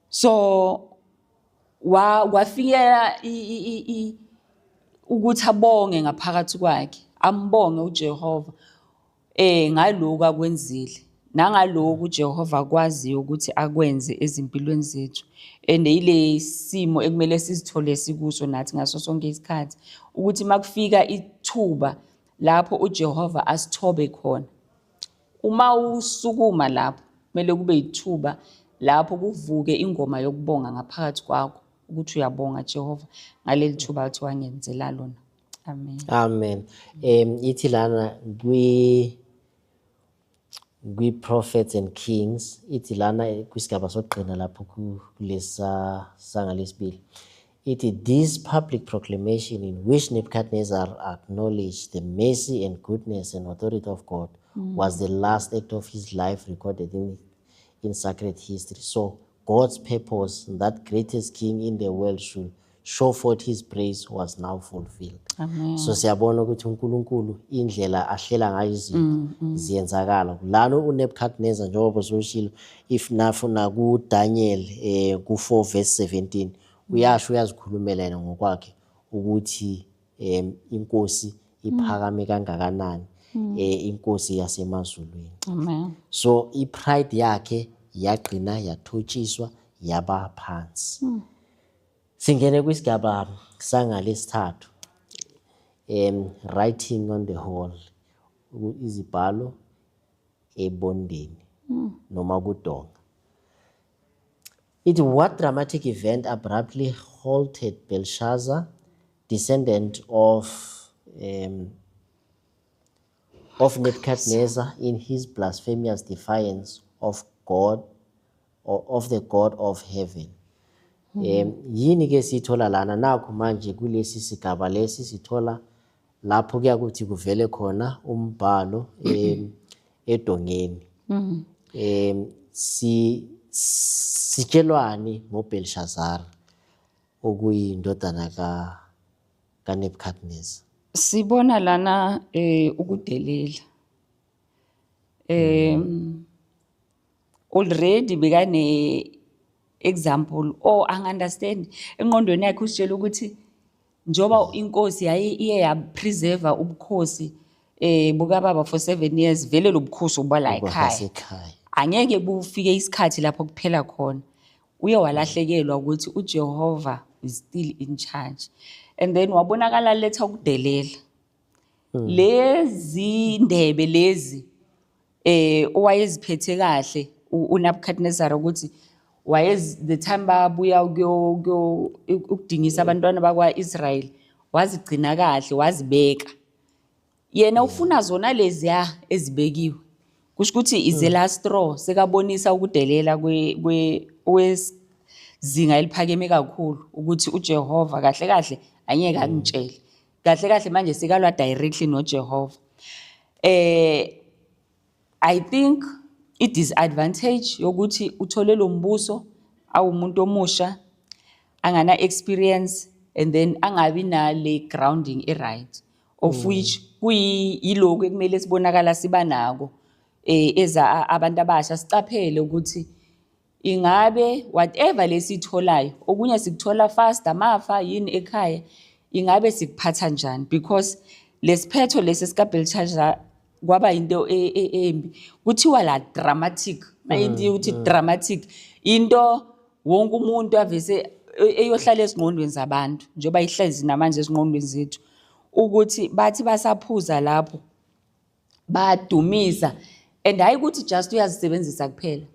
So wa kwafikela ukuthi abonge ngaphakathi kwakhe, ambonge uJehova ngalokhu akwenzile, nangalokhu uJehova akwaziyo ukuthi akwenze ezimpilweni zethu. And ile simo ekumele sizithole sikuso nathi ngaso sonke isikhathi, ukuthi makufika ithuba lapho uJehova asithobe khona, uma usukuma lapho, kumele kube ithuba lapho kuvuke ingoma yokubonga ngaphakathi kwakho, ukuthi uyabonga Jehova ngaleli thuba athi wangenzela lona. Amen. Amen. Ithi lana kwi Prophets and Kings, ithi lana kwisigaba sokugcina lapho kulesa sangalesibili, ithi, "This public proclamation in which Nebuchadnezzar acknowledged the mercy and goodness and authority of God was the last act of his life recorded in sacred history. So God's purpose that greatest king in the world should show forth his praise was now fulfilled." Amen. So siyabona ukuthi uNkulunkulu indlela ahlela ngayo izinto ziyenzakala. Lana uNebuchadnezzar, njengoba usushilo, if nafuna kuDaniel ku4 verse 17, uyasho, uyazikhulumela yena ngokwakhe ukuthi inkosi iphakame kangakanani, inkosi yasemazulwini. Amen. So ipride yakhe yagcina yathotshiswa, yaba phansi. Singene kwisigaba sangalesithathu, writing on the wall, izibhalo ebondeni noma kudonga. Ithi, "What dramatic event abruptly halted Belshazzar, descendant of Nebuchadnezzar, in his blasphemous defiance of God or of the God of heaven?" Yini ke sithola lana nakho manje kulesi sigaba lesi? Sithola lapho kuyakuthi kuvele khona umbhalo edongeni. Si sitshelwani ngoBelshazzar okuyindodana ka kaNebuchadnezzar? Sibona lana ukudelela. Already bekane example or angi-understand, engqondweni yakhe usitshela ukuthi njoba inkosi yayi iye yapreserve ubukhosi bukababa for 7 years, vele lo bukhosi oba la ekhaya Basekhaya. Angeke bufike isikhathi lapho kuphela khona. Uye walahlekelwa ukuthi uJehova is still in charge, and then wabonakala letha ukudelela lezi ndebe lezi owayeziphethe kahle uNebuchadnezzar, ukuthi wayez the time babuya ukudingisa abantwana bakwa-Israel, wazigcina kahle, wazibeka. Yena ufuna zona leziya ezibekiwe. Kusho ukuthi is the last straw, sekabonisa ukudelela kwezinga eliphakeme kakhulu, ukuthi uJehova kahle kahle angeke angitshele kahle kahle, manje sekalwa directly noJehova. I think i-disadvantage yokuthi uthole lo mbuso awumuntu omusha angana experience and then angabi nale grounding e-right, of which kuyilokhu ekumele sibonakala siba nako eza abantu abasha, sicaphele ukuthi ingabe whatever lesitholayo, okunye sikuthola fast, amafa yini ekhaya, ingabe sikuphatha njani? Because lesiphetho lesi sikaBelshazzar kwaba into embi. Kuthiwa la dramatic, mayithi uthi dramatic, into wonke umuntu avese eyohlala ezingqondweni zabantu, njengoba ihlezi namanje ezingqondweni zethu, ukuthi bathi basaphuza lapho badumisa, and hayi ukuthi just uyazisebenzisa kuphela,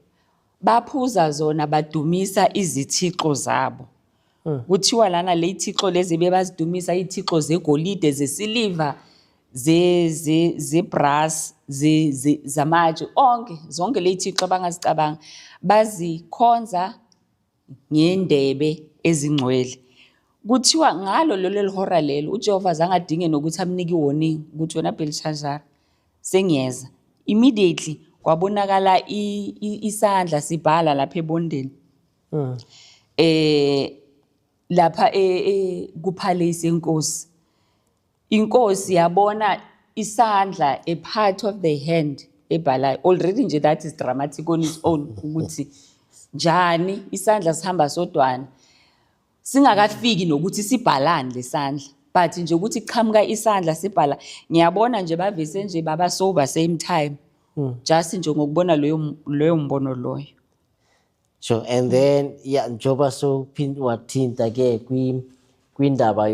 baphuza zona, badumisa izithixo zabo. Kuthiwa lana le thixo lezi bebazidumisa, ithixo zegolide, zesiliva, ze ze zebrass, ze zamatshe onke, zonke le thixo abangazicabanga, bazikhonza ngendebe ezingcwele. Kuthiwa ngalo lelo hora lelo uJehova zange adinge nokuthi amnike i-warning ukuthi, "Wena Belshazzar, sengiyeza." Immediately kwabonakala isandla sibhala lapha ebondeni lapha kupalace yenkosi. Inkosi yabona isandla, a part of the hand ebhalayo. Already nje that is dramatic on its own, ukuthi njani isandla sihamba sodwana singakafiki nokuthi sibhalani lesandla, but nje ukuthi qhamuka isandla sibhala. Ngiyabona nje bavese nje baba sober same time, just nje ngokubona leyo mbono loyo. Sure, and then yeah, njengoba sowuphinda wathinta ke kwindaba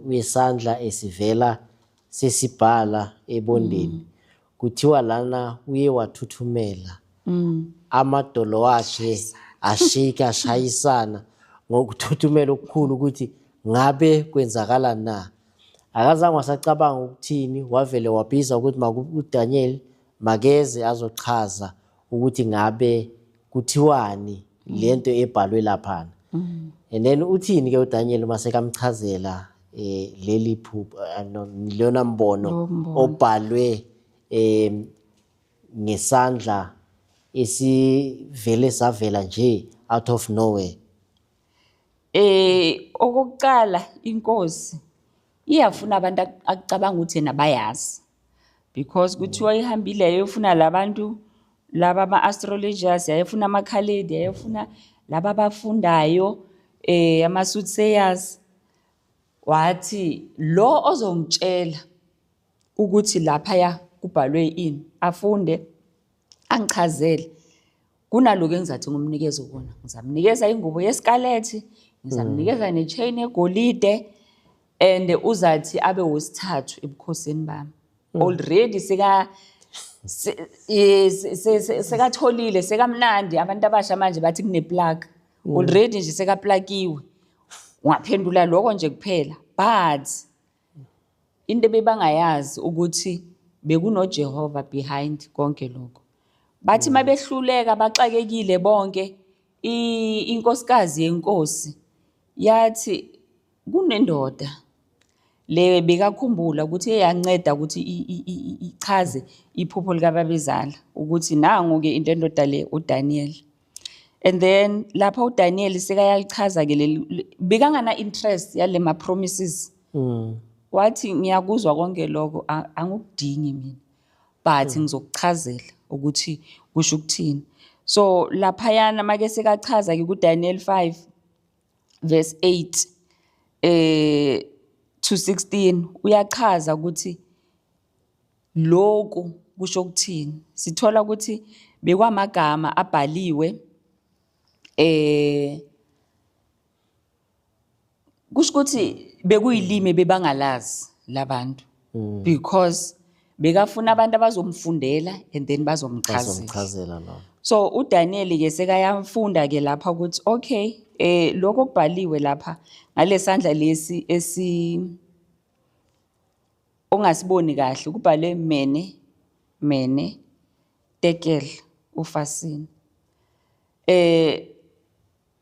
yesandla esivela sesibhala ebondeni, kuthiwa lana uye wathuthumela, amadolo wakhe ashika ashayisana ngokuthuthumela okukhulu ukuthi ngabe kwenzakala na. Akazange wasacabanga ukuthini, wavele wabiza ukuthi uDaniel makeze azochaza ukuthi ngabe kuthiwani lento ebhalwe laphana. And then uthini ke uDaniel uma sekamchazela leli phupho, no, lona mbono Lo mbono. obhalwe ngesandla esivele savela nje out of nowhere? Okokuqala, inkosi iyafuna abantu akucabanga ukuthi yena bayazi, because kuthiwa ihambile yayofuna labantu laba ama-astrologers, yayofuna amakhaledi, yayofuna laba abafundayo, ama-soothsayers. Wathi lo ozongitshela ukuthi laphaya kubhalwe ini, afunde angichazele, kunaloku engizathi ngumnikeze kona, ngizamnikeza ingubo yescarlet, ngizamnikeza ne-chain egolide, and uzathi abe wesithathu ebukhosini bami. Already seka sekatholile, sekamnandi. Abantu abasha manje bathi kune-plug already nje, sekaplakiwe, ungaphendula lokho nje kuphela. But into ebebangayazi ukuthi bekunoJehova behind konke lokho. Bathi mabehluleka baxakekile bonke, inkosikazi yenkosi yathi kunendoda le bekakhumbula ukuthi eyanceda ukuthi ichaze iphupho likababezala, ukuthi nangu-ke into endoda le uDaniel. And then lapha uDaniel sekayalichaza ke leli, bekangana interest yale ma promises. Wathi ngiyakuzwa konke lokho, angukudingi mina, but ngizokuchazela ukuthi kusho ukuthini. So laphayana make sekachaza ke kuDaniel 5 verse 8 to 16, uyachaza ukuthi lokhu kusho ukuthini. Sithola ukuthi bekwamagama abhaliwe, kusho ukuthi bekuyilimi bebangalazi labantu, because bekafuna abantu abazomfundela and then bazomchazela. Bazomchazela lo. So uDaniel ke sekayafunda ke lapha ukuthi okay, lokho kubhaliwe lapha ngalesandla lesi esi ongasiboni kahle, kubhalwe mene mene tekel ufasini.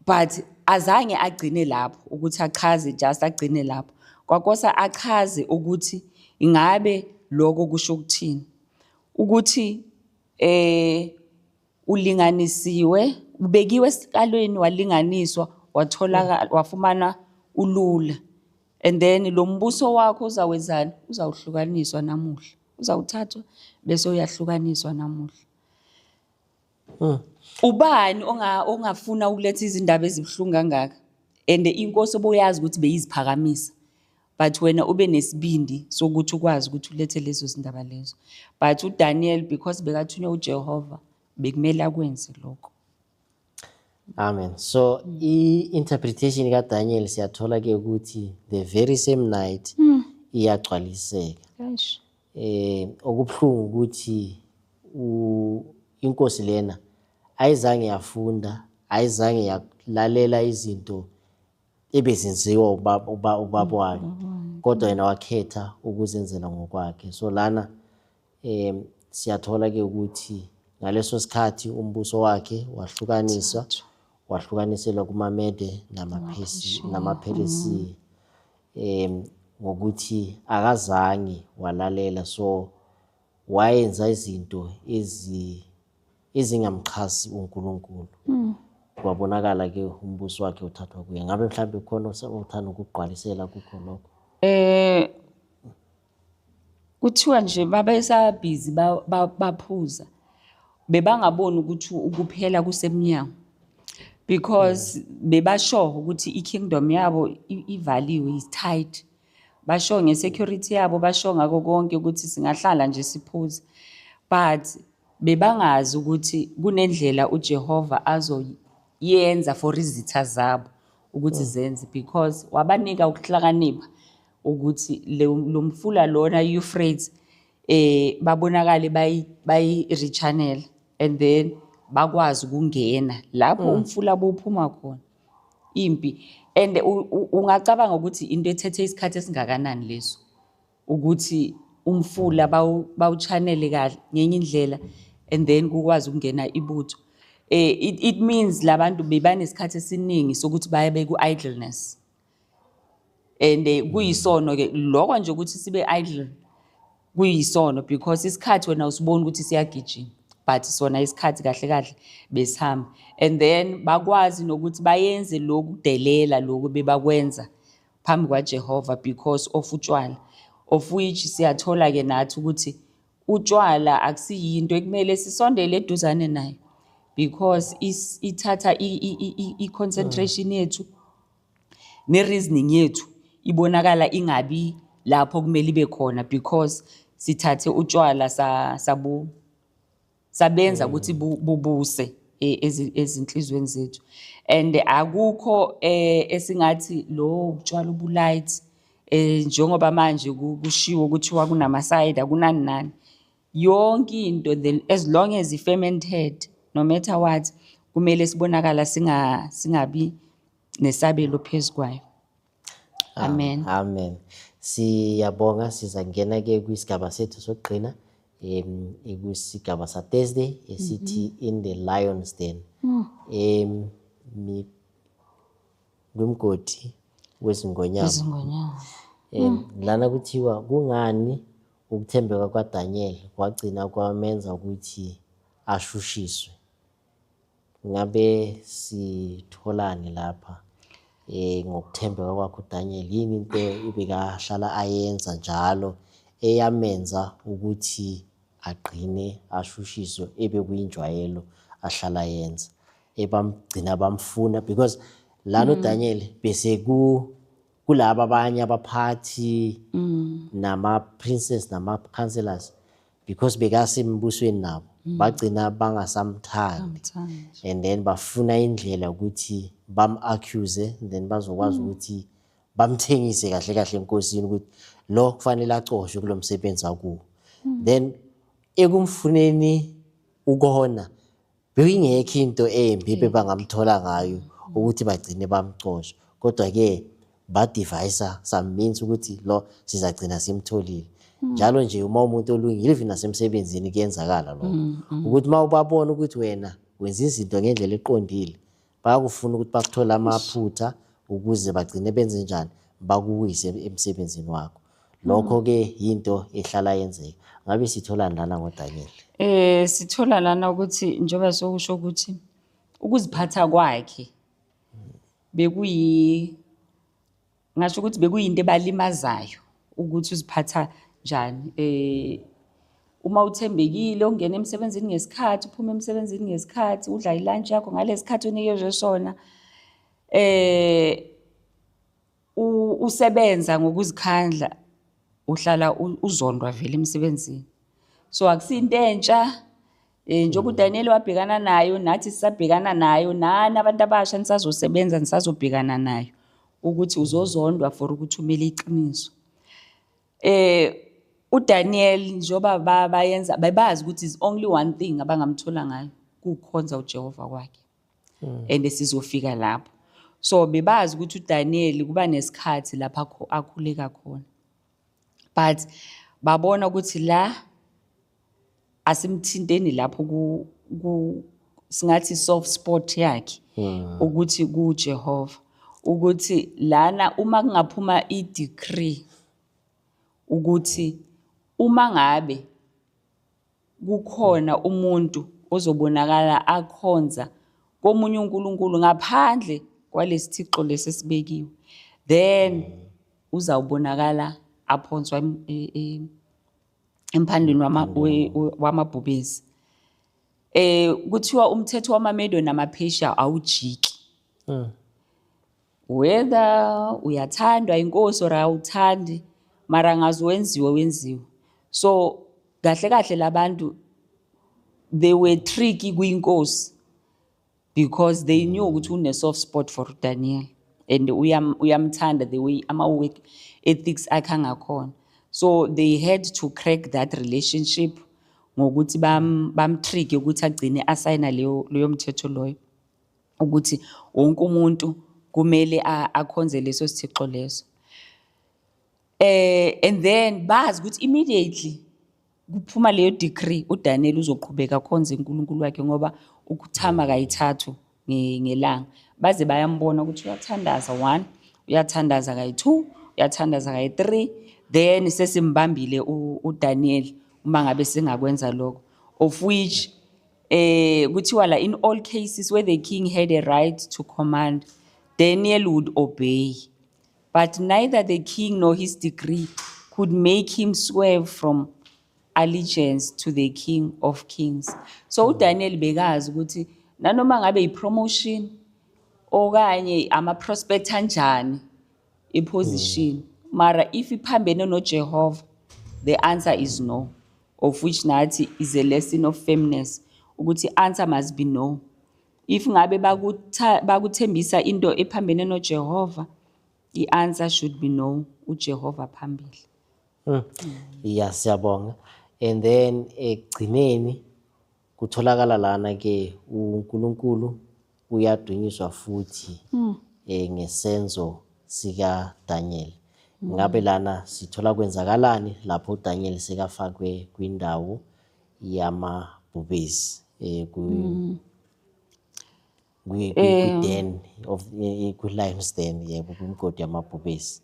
But azange agcine lapho ukuthi achaze, just agcine lapho. Kwakosa achaze ukuthi ingabe lokho kusho ukuthini, ukuthi ulinganisiwe, ubekiwe esikalweni, walinganiswa, watholakala, wafumana ulula, and then lo mbuso wakho uzawenzani? Uzawuhlukaniswa namuhla, uzawuthathwa bese uyahlukaniswa namuhla. Ubani ongafuna ukuletha izindaba ezibuhlungu kangaka, and inkosi oboyazi ukuthi beyiziphakamisa, but wena ube nesibindi sokuthi ukwazi ukuthi ulethe lezo zindaba lezo? But uDaniel, because bekathunywe uJehova, bekumele akwenze lokho. Amen. So i-interpretation kaDaniel siyathola ke ukuthi the very same night iyagcwaliseka. Eish. Okubuhlungu ukuthi inkosi lena ayizange yafunda, ayizange yalalela izinto ebezenziwa ubaba wayo, kodwa yena wakhetha ukuzenzela ngokwakhe. So lana siyathola ke ukuthi ngaleso sikhathi umbuso wakhe wahlukaniswa, wahlukaniselwa kumaMede namaPheresiya, ngokuthi akazange walalela. So wayenza izinto ezingamxhasi uNkulunkulu. Kwabonakala ke umbuso wakhe uthathwa kuye. Ngabe mhlawumbe khona othanda ukugqwalisela kukho lokho? Kuthiwa nje babesabhizi baphuza, bebangaboni ukuthi ukuphela kusemnyango, because bebasho ukuthi i-kingdom yabo ivaliwe, is tight. Basho nge-security yabo, basho ngako konke ukuthi singahlala nje siphuze, but bebangazi ukuthi kunendlela uJehova azoyenza for izitha zabo ukuthi zenze, because wabanika ukuhlakanipha ukuthi lo mfula lona Euphrates babonakale bayi rechannel and then bakwazi ukungena lapho umfula bophuma khona impi. And ungacabanga ukuthi into ethethe isikhathi esingakanani leso, ukuthi umfula bawuchannele kahle ngenye indlela and then kukwazi ukungena ibutho. It means labantu bebanesikhathi esiningi sokuthi baye beku-idleness, and kuyisono ke lokho nje ukuthi sibe idle, kuyisono, because isikhathi wena usibona ukuthi siyagijima, but sona isikhathi kahle kahle besihamba. And then bakwazi nokuthi bayenze lokhu kudelela lokhu bebakwenza phambi kwaJehova because of utshwala, of which siyathola ke nathi ukuthi utshwala akusiyinto ekumele sisondele eduzane nayo, because ithatha i-concentration yethu ne-reasoning yethu, ibonakala ingabi lapho kumele ibe khona, because sithathe utshwala sabu sabenza ukuthi bubuse ezinhlizweni zethu. And akukho esingathi lo utshwala ubulight, njengoba manje kushiwo ukuthiwa kunama-cider, kunani nani, yonke into, then as long as i-fermented, no matter what, kumele sibonakala singabi nesabelo phezu kwayo. Amen. Amen. Siyabonga. Sizangena ke kwisigaba sethu sokugcina, ekusigaba sa Thursday esithi "In the Lion's Den", em mi kwimgodi wezingonyama. Izingonyama. Lana kuthiwa kungani ukuthembeka kwaDaniel kwagcina kwamenza ukuthi ashushiswe? Ngabe sitholani lapha ngokuthembeka kwakhe uDaniel? Yini into ebekahlala ayenza njalo eyamenza ukuthi agqine ashushiswe, ebe kuyinjwayelo ahlala yenza, ebamgcina bamfuna? Because lana uDaniel bese ku kulaba abanye abaphathi nama princess nama councillors, because bekasembusweni nabo, bagcina bangasamthandi. Bamthandi. And then bafuna indlela ukuthi bam-accuse, then bazokwazi ukuthi bamthengise kahle kahle enkosini ukuthi lo kufanele acoshwe kulo msebenzi akuwo. Then ekumfuneni ukona bekungekho into embi bebangamthola ngayo ukuthi bagcine bamcosha, kodwa-ke ba-devise some means ukuthi lo sizagcina simtholile. Njalo nje uma umuntu olungile, even nasemsebenzini kuyenzakala lokho, ukuthi uma ubabona ukuthi wena wenza izinto ngendlela eqondile, bayakufuna ukuthi bakuthole amaphutha ukuze bagcine benze njani, bakuwise emsebenzini wakho. Lokho-ke yinto ehlala yenzeka. Ngabe sitholani lana ngoDaniel? Sithola lana ukuthi njengoba sokusho ukuthi ukuziphatha kwakhe bekuyi ngasho ukuthi bekuyinto ebalimazayo, ukuthi uziphatha njani. Uma uthembekile, ungena emsebenzini ngesikhathi, uphuma emsebenzini ngesikhathi, udla ilunch yakho ngalesikhathi onikezwe sona, usebenza ngokuzikhandla, uhlala uzondwa vele emsebenzini. So akusinto entsha, njengoba uDaniel wabhekana nayo, nathi sisabhekana nayo, nani abantu abasha nisazosebenza, nisazobhekana nayo ukuthi uzozondwa for ukuthi umele iqiniso. UDaniel njengoba bayenza, bebazi ukuthi is only one thing abangamthola ngayo, kukhonza uJehova kwakhe, and sizofika lapho. So bebazi ukuthi uDaniel kuba nesikhathi lapha akhuleka khona, but babona ukuthi la asimthinteni lapho ku singathi soft spot yakhe ukuthi kuJehova, ukuthi lana uma kungaphuma i-decree ukuthi uma ngabe kukhona umuntu ozobonakala akhonza komunye uNkulunkulu ngaphandle kwalesithixo lesi esibekiwe, then uzawubonakala aphonswa Emphandwini wamabhubesi. Kuthiwa umthetho wamaMedo namaPersia awujiki. Whether uyathandwa inkosi or awuthandi, mara ngazi wenziwe wenziwe. So kahle kahle labantu, they were tricky kwinkosi because they knew ukuthi une soft spot for Daniel and uyamthanda the way ama work ethics akhe angakhona. So they had to crack that relationship ngokuthi bam-trick ukuthi agcine asayina leyo mthetho loyo ukuthi wonke umuntu kumele akhonze leso sithixo leso. And then bazi ukuthi immediately kuphuma leyo decree, uDaniel uzoqhubeka akhonze uNkulunkulu wakhe ngoba ukuthama kayithathu ngelanga. Baze bayambona ukuthi uyathandaza one, uyathandaza kayi-two, uyathandaza kayi-three, then sesimbambile uDaniel uma ngabe singakwenza lokho. Of which kuthiwa la, in all cases where the king had a right to command, Daniel would obey, but neither the king nor his decree could make him swerve from allegiance to the King of Kings. So uDaniel bekazi ukuthi nanoma ngabe i-promotion okanye ama-prospect anjani i-position, mara if iphambene noJehova, the answer is no. Of which nathi is a lesson of firmness ukuthi answer must be no. If ngabe bakuthembisa into ephambene noJehova, i-answer should be no, uJehova phambili. Yeah, siyabonga. And then ekugcineni kutholakala lana ke uNkulunkulu uyadunyiswa futhi ngesenzo sika Daniel. Ngabe lana sithola kwenzakalani lapho uDaniel sekafakwe kwindawo yamabhubesi kwi den of kwi-lions den, yebo, kwimigodi yamabhubesi?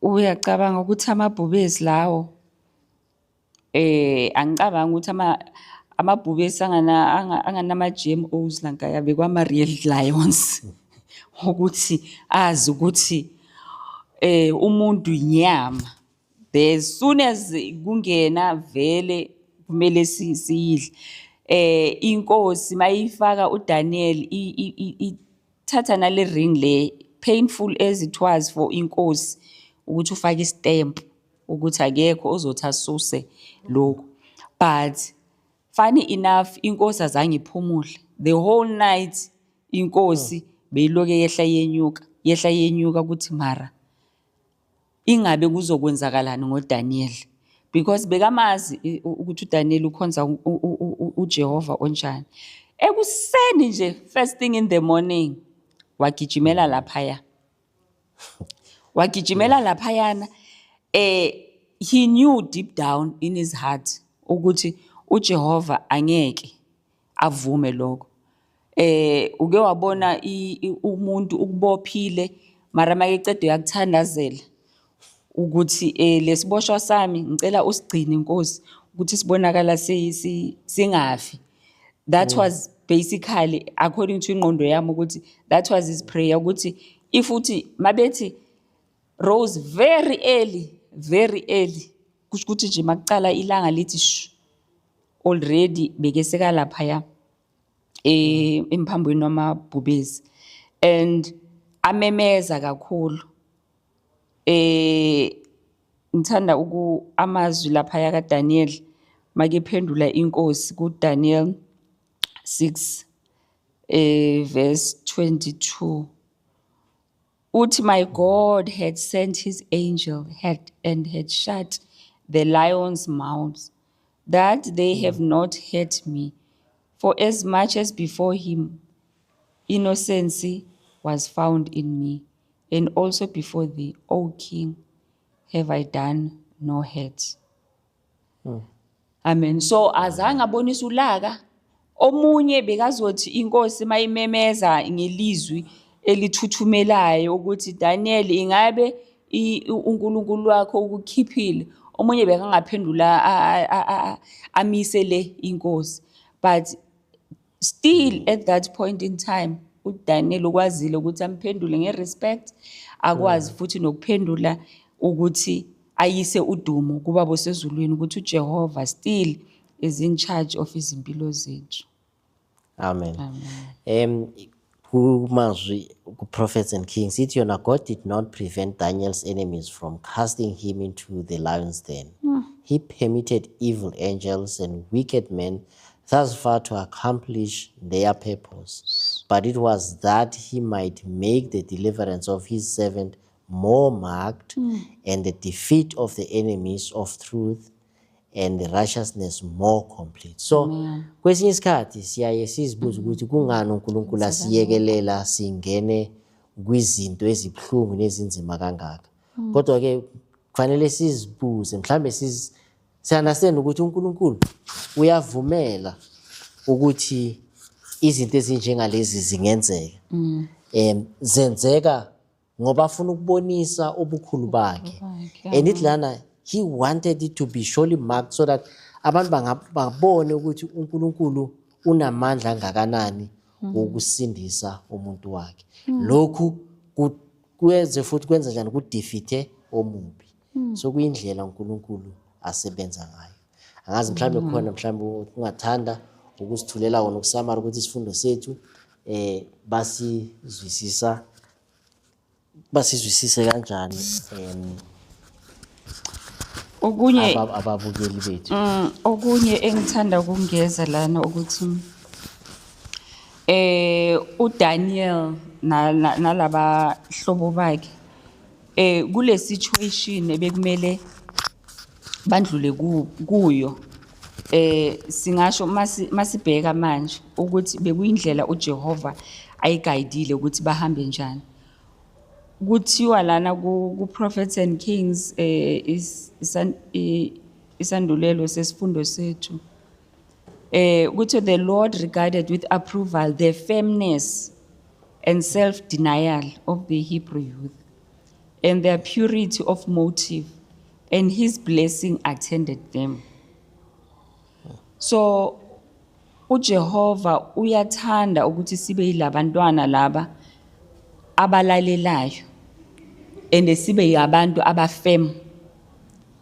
Uyacabanga ukuthi amabhubesi lawo, angicabangi ukuthi amabhubesi anganama GMOs lankaya bekwama real lions ukuthi azi ukuthi umuntu inyama. As soon as kungena vele kumele siyidle. Inkosi mayifaka uDaniel ithatha nale ring le, painful as it was for inkosi ukuthi ufake istamp ukuthi akekho ozothi asuse lokhu. But funny enough, inkosi azange iphumule the whole night. Inkosi beyiloke yehla yenyuka, yehla yenyuka ukuthi mara ingabe kuzokwenzakalani ngoDaniel, because bekamazi ukuthi uDaniel ukhonza uJehova onjani. Ekuseni nje, first thing in the morning, wagijimela laphaya, wagijimela laphayana. He knew deep down in his heart ukuthi uJehova angeke avume lokho. Uke wabona umuntu ukubophile, mara makeceda uyakuthandazela ukuthi lesiboshwa sami ngicela usigcine, Nkosi, ukuthi sibonakala singafi. That was basically, according to ingqondo yami, ukuthi that was his prayer, ukuthi if uthi mabethi rose very early, very early, kusho ukuthi nje makucala ilanga lithi shu, already beke sekalaphaya emphambweni wamabhubesi and amemeza kakhulu. Ngithanda uku amazwi lapha kaDaniel makephendula inkosi kuDaniel 6 verse 22. Uthi, "My God had sent his angel had and had shut the lions' mouths, that they have not hurt me, for as much as before him innocency was found in me, and also before thee, O king, have I done no hurt." Amen. So azange abonise ulaka. Omunye bekazothi inkosi mayimemeza ngelizwi elithuthumelayo ukuthi, "Daniel, ingabe uNkulunkulu wakho ukukhiphile?" Omunye bekangaphendula amise le inkosi. But still at that point in time uDaniel ukwazile ukuthi amphendule ngerespect, akwazi futhi nokuphendula ukuthi Ayise udumo kuBaba osezulwini ukuthi uJehova still is in charge of izimpilo zethu. Amen. Amen. Kumazwi ku-Prophets and Kings ithi yona, "God did not prevent Daniel's enemies from casting him into the lion's den. He permitted evil angels and wicked men thus far to accomplish their purpose, but it was that he might make the deliverance of his servant more marked and the defeat of the enemies of truth and the righteousness more complete." So kwesinye isikhathi siyaye sizibuze ukuthi kungani uNkulunkulu asiyekelela singene kwizinto ezibuhlungu nezinzima kangaka. Kodwa ke kufanele sizibuze, mhlambe si-understand ukuthi uNkulunkulu uyavumela ukuthi izinto ezinjengalezi zingenzeka, zenzeka ngoba afuna ukubonisa ubukhulu bakhe. And ithi lana he wanted it to be surely marked so that abantu babone ukuthi uNkulunkulu unamandla angakanani wokusindisa umuntu wakhe. Lokhu kwenze futhi kwenza njani, ku-defeat omubi. So kuyindlela uNkulunkulu asebenza ngayo. Angazi, mhlawumbe khona mhlawumbe ungathanda ukusithulela wona uku-summary ukuthi isifundo sethu basizwisise kanjani Okunye ababukeli bethu. Okunye engithanda ukungeza lana ukuthi uDaniel nalaba hlobo bakhe kule situation ebekumele bandlule kuyo, singasho masibheka manje ukuthi bekuyindlela uJehova ayigayidile ukuthi bahambe njani. Kuthiwa lana ku Prophets and Kings, isandulelo sesifundo sethu, kuthi the Lord regarded with approval the firmness and self-denial of the Hebrew youth and their purity of motive, and his blessing attended them. So uJehova uyathanda ukuthi sibe yilabantwana laba abalalelayo and sibe yabantu aba-firm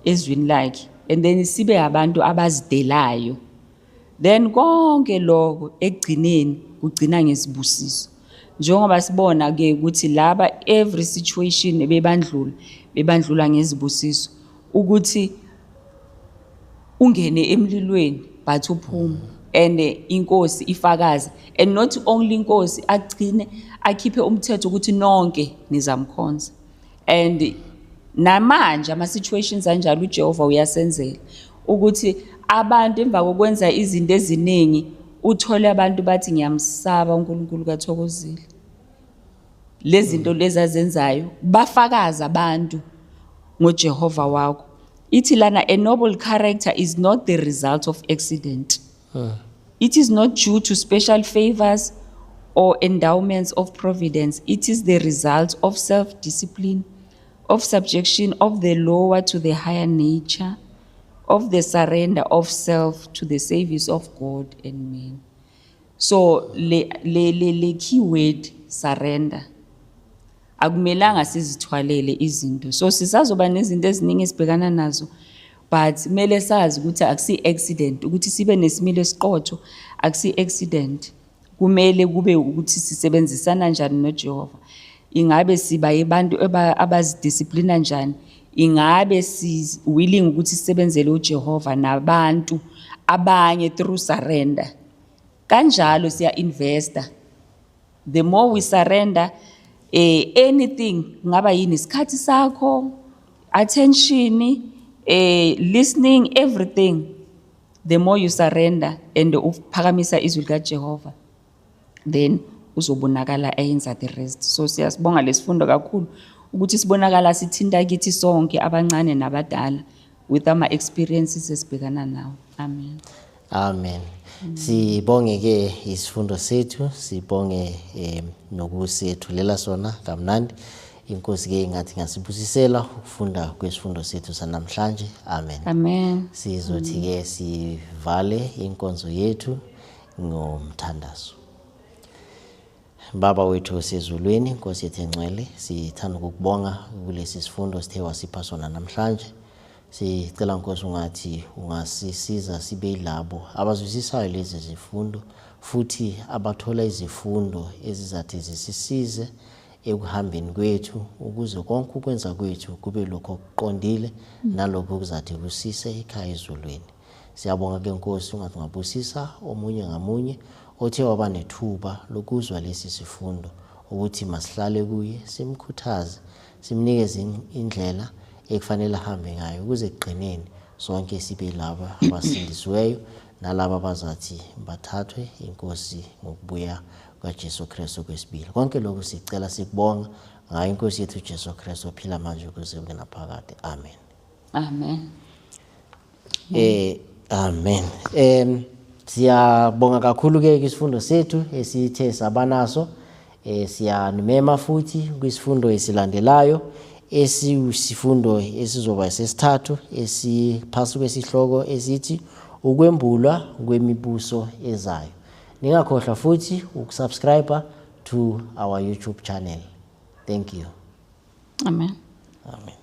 ezwini lakhe, and then sibe abantu abazidelayo. Then konke lokho ekugcineni kugcina ngesibusiso, njengoba sibona ke ukuthi laba every situation bebandlula ngezibusiso, ukuthi ungene emlilweni but uphume and inkosi ifakaza, and not only inkosi, agcine akhiphe umthetho ukuthi nonke nizamkhonza. And namanje ama situations anjalo uJehova uyasenzela ukuthi abantu emva kokwenza izinto eziningi uthole abantu bathi, "Ngiyamsaba uNkulunkulu kaThokozile." Lezi zinto lezi azenzayo, bafakaza abantu ngoJehova wakho. Ithi lana, a noble character is not the result of accident. It is not due to special favors or endowments of providence. It is the result of self-discipline, of subjection of the lower to the higher nature, of the surrender of self to the service of God and man. So le key word, surrender. Akumelanga sizithwalele izinto. So sisazoba nezinto eziningi esibhekana nazo, but kumele sazi ukuthi akusi accident ukuthi sibe nesimilo esiqotho, akusi accident. Kumele kube ukuthi sisebenzisana njani noJehova. Ingabe siba abantu abazidisciplina njani? Ingabe si willing ukuthi sisebenzele uJehova nabantu abanye through surrender? Kanjalo siya investa. The more we surrender, anything ngaba yini, isikhathi sakho, attention, listening, everything, the more you surrender and uphakamisa izwi likaJehova, then uzobonakala eyenza the rest. So siyasibonga lesifundo kakhulu ukuthi sibonakala sithinta kithi sonke, abancane nabadala, with ama experiences esibhekana nawo. Amen. Amen. Sibonge ke isifundo sethu, sibonge nokusethulela sona kamnandi. Inkosi ke ingathi ngasibusisela ukufunda kwesifundo sethu sanamhlanje. Amen. Amen. Sizothi ke sivale inkonzo yethu ngomthandazo. Baba wethu osezulwini, Nkosi yethu engcwele, sithanda ukukubonga kulesi sifundo sithe wasipha sona namhlanje. Sicela Nkosi ungathi ungasisiza sibe yilabo abazwisisayo lezi zifundo futhi abathola izifundo ezizathi zisisize ekuhambeni kwethu ukuze konke ukwenza kwethu kube lokho okuqondile nalokho okuzathi kusise ekhaya ezulwini. Siyabonga ke Nkosi ungathi ungabusisa omunye ngamunye othe waba nethuba lokuzwa lesi sifundo ukuthi masihlale kuye simkhuthaze simnikeze indlela ekufanele ahambe ngayo ukuze ekugcineni sonke sibe laba abasindisiweyo nalaba abazathi bathathwe inkosi ngokubuya kwaJesu Kristu kwesibili. Konke lokhu sicela sikubonga ngayo inkosi yethu uJesu Kristu ophila manje kuze kube naphakade. Amen. Amen. Amen. Siyabonga kakhulu ke kwisifundo sethu esithe sabanaso. Siyanimema futhi kwisifundo esilandelayo esiwusifundo esizoba sesithathu esiphasi kwesihloko esithi ukwembulwa kwemibuso ezayo. Ningakhohlwa futhi ukusubscribe to our YouTube channel. Thank you. Amen. Amen.